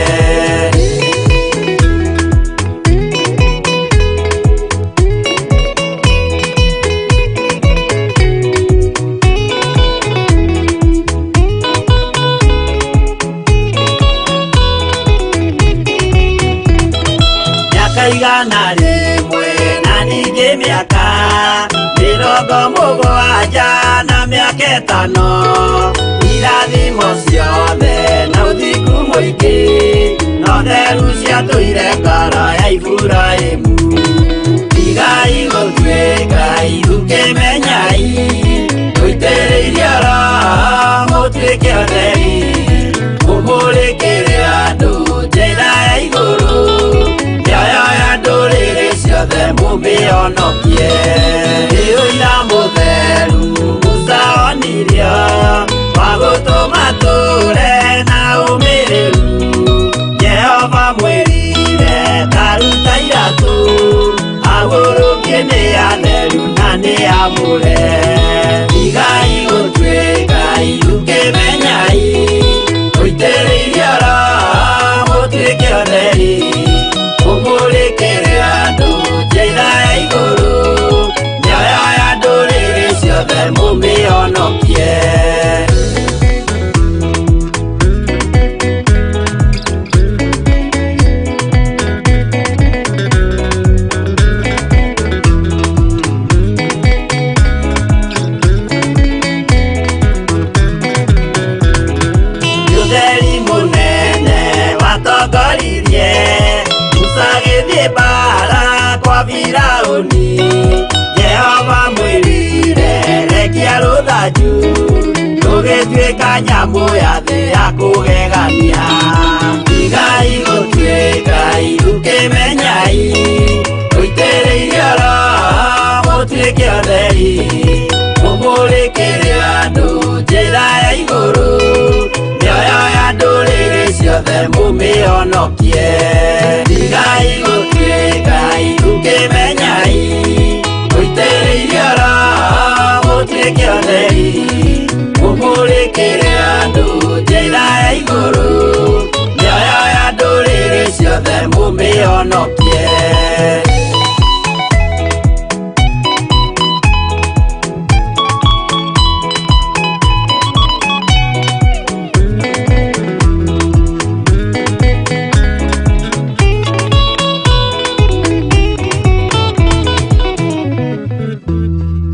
Mĩaka 100 na ningĩ mĩaka 70 na mĩaka 5, irathimo ciothe na ũthingu mũingĩ, no theru ciatũire ngoro ya Iburahĩmu. Tigai gũtuĩka ithukĩmenyai, mũitĩrĩirio Roho mũtuĩke ũtheri, mũmũrĩkĩre andũ njĩra ya igũrũ, mĩoyo ya ndũrĩrĩ ciothe mũmĩhonokie. Nĩ ũira mũtheru Musa onirio, wa gũtũma tũre na ũmĩrĩru, Jehova mwĩrire ta ruta iratũ, agũrũkie nĩ atheru na nĩ amũre. Tigai gũtuĩka ithukĩmenyai, mũitĩrĩirio Roho mũtuĩke ũtheri, mũmũrĩkĩre andũ njĩra ya igũrũ, mĩoyo ya ndũrĩrĩ ciothe mũmĩhonokie. Ũtheri mũnene watongoririe Musa agĩthiĩ mbara kwa Firaũni, Jehova mwĩrire rekia rũthanju, rũgĩtuĩka nyamũ ya thĩ ya kũgegania. Tigai gũtuĩka ithukĩmenyai, mũitĩrĩirio Roho mũtuĩke ũtheri, mũmũrĩkĩre andũ njĩra ya igũrũ, mĩoyo ya ndũrĩrĩ ciothe mũmĩhonokie. Tigai gũtuĩka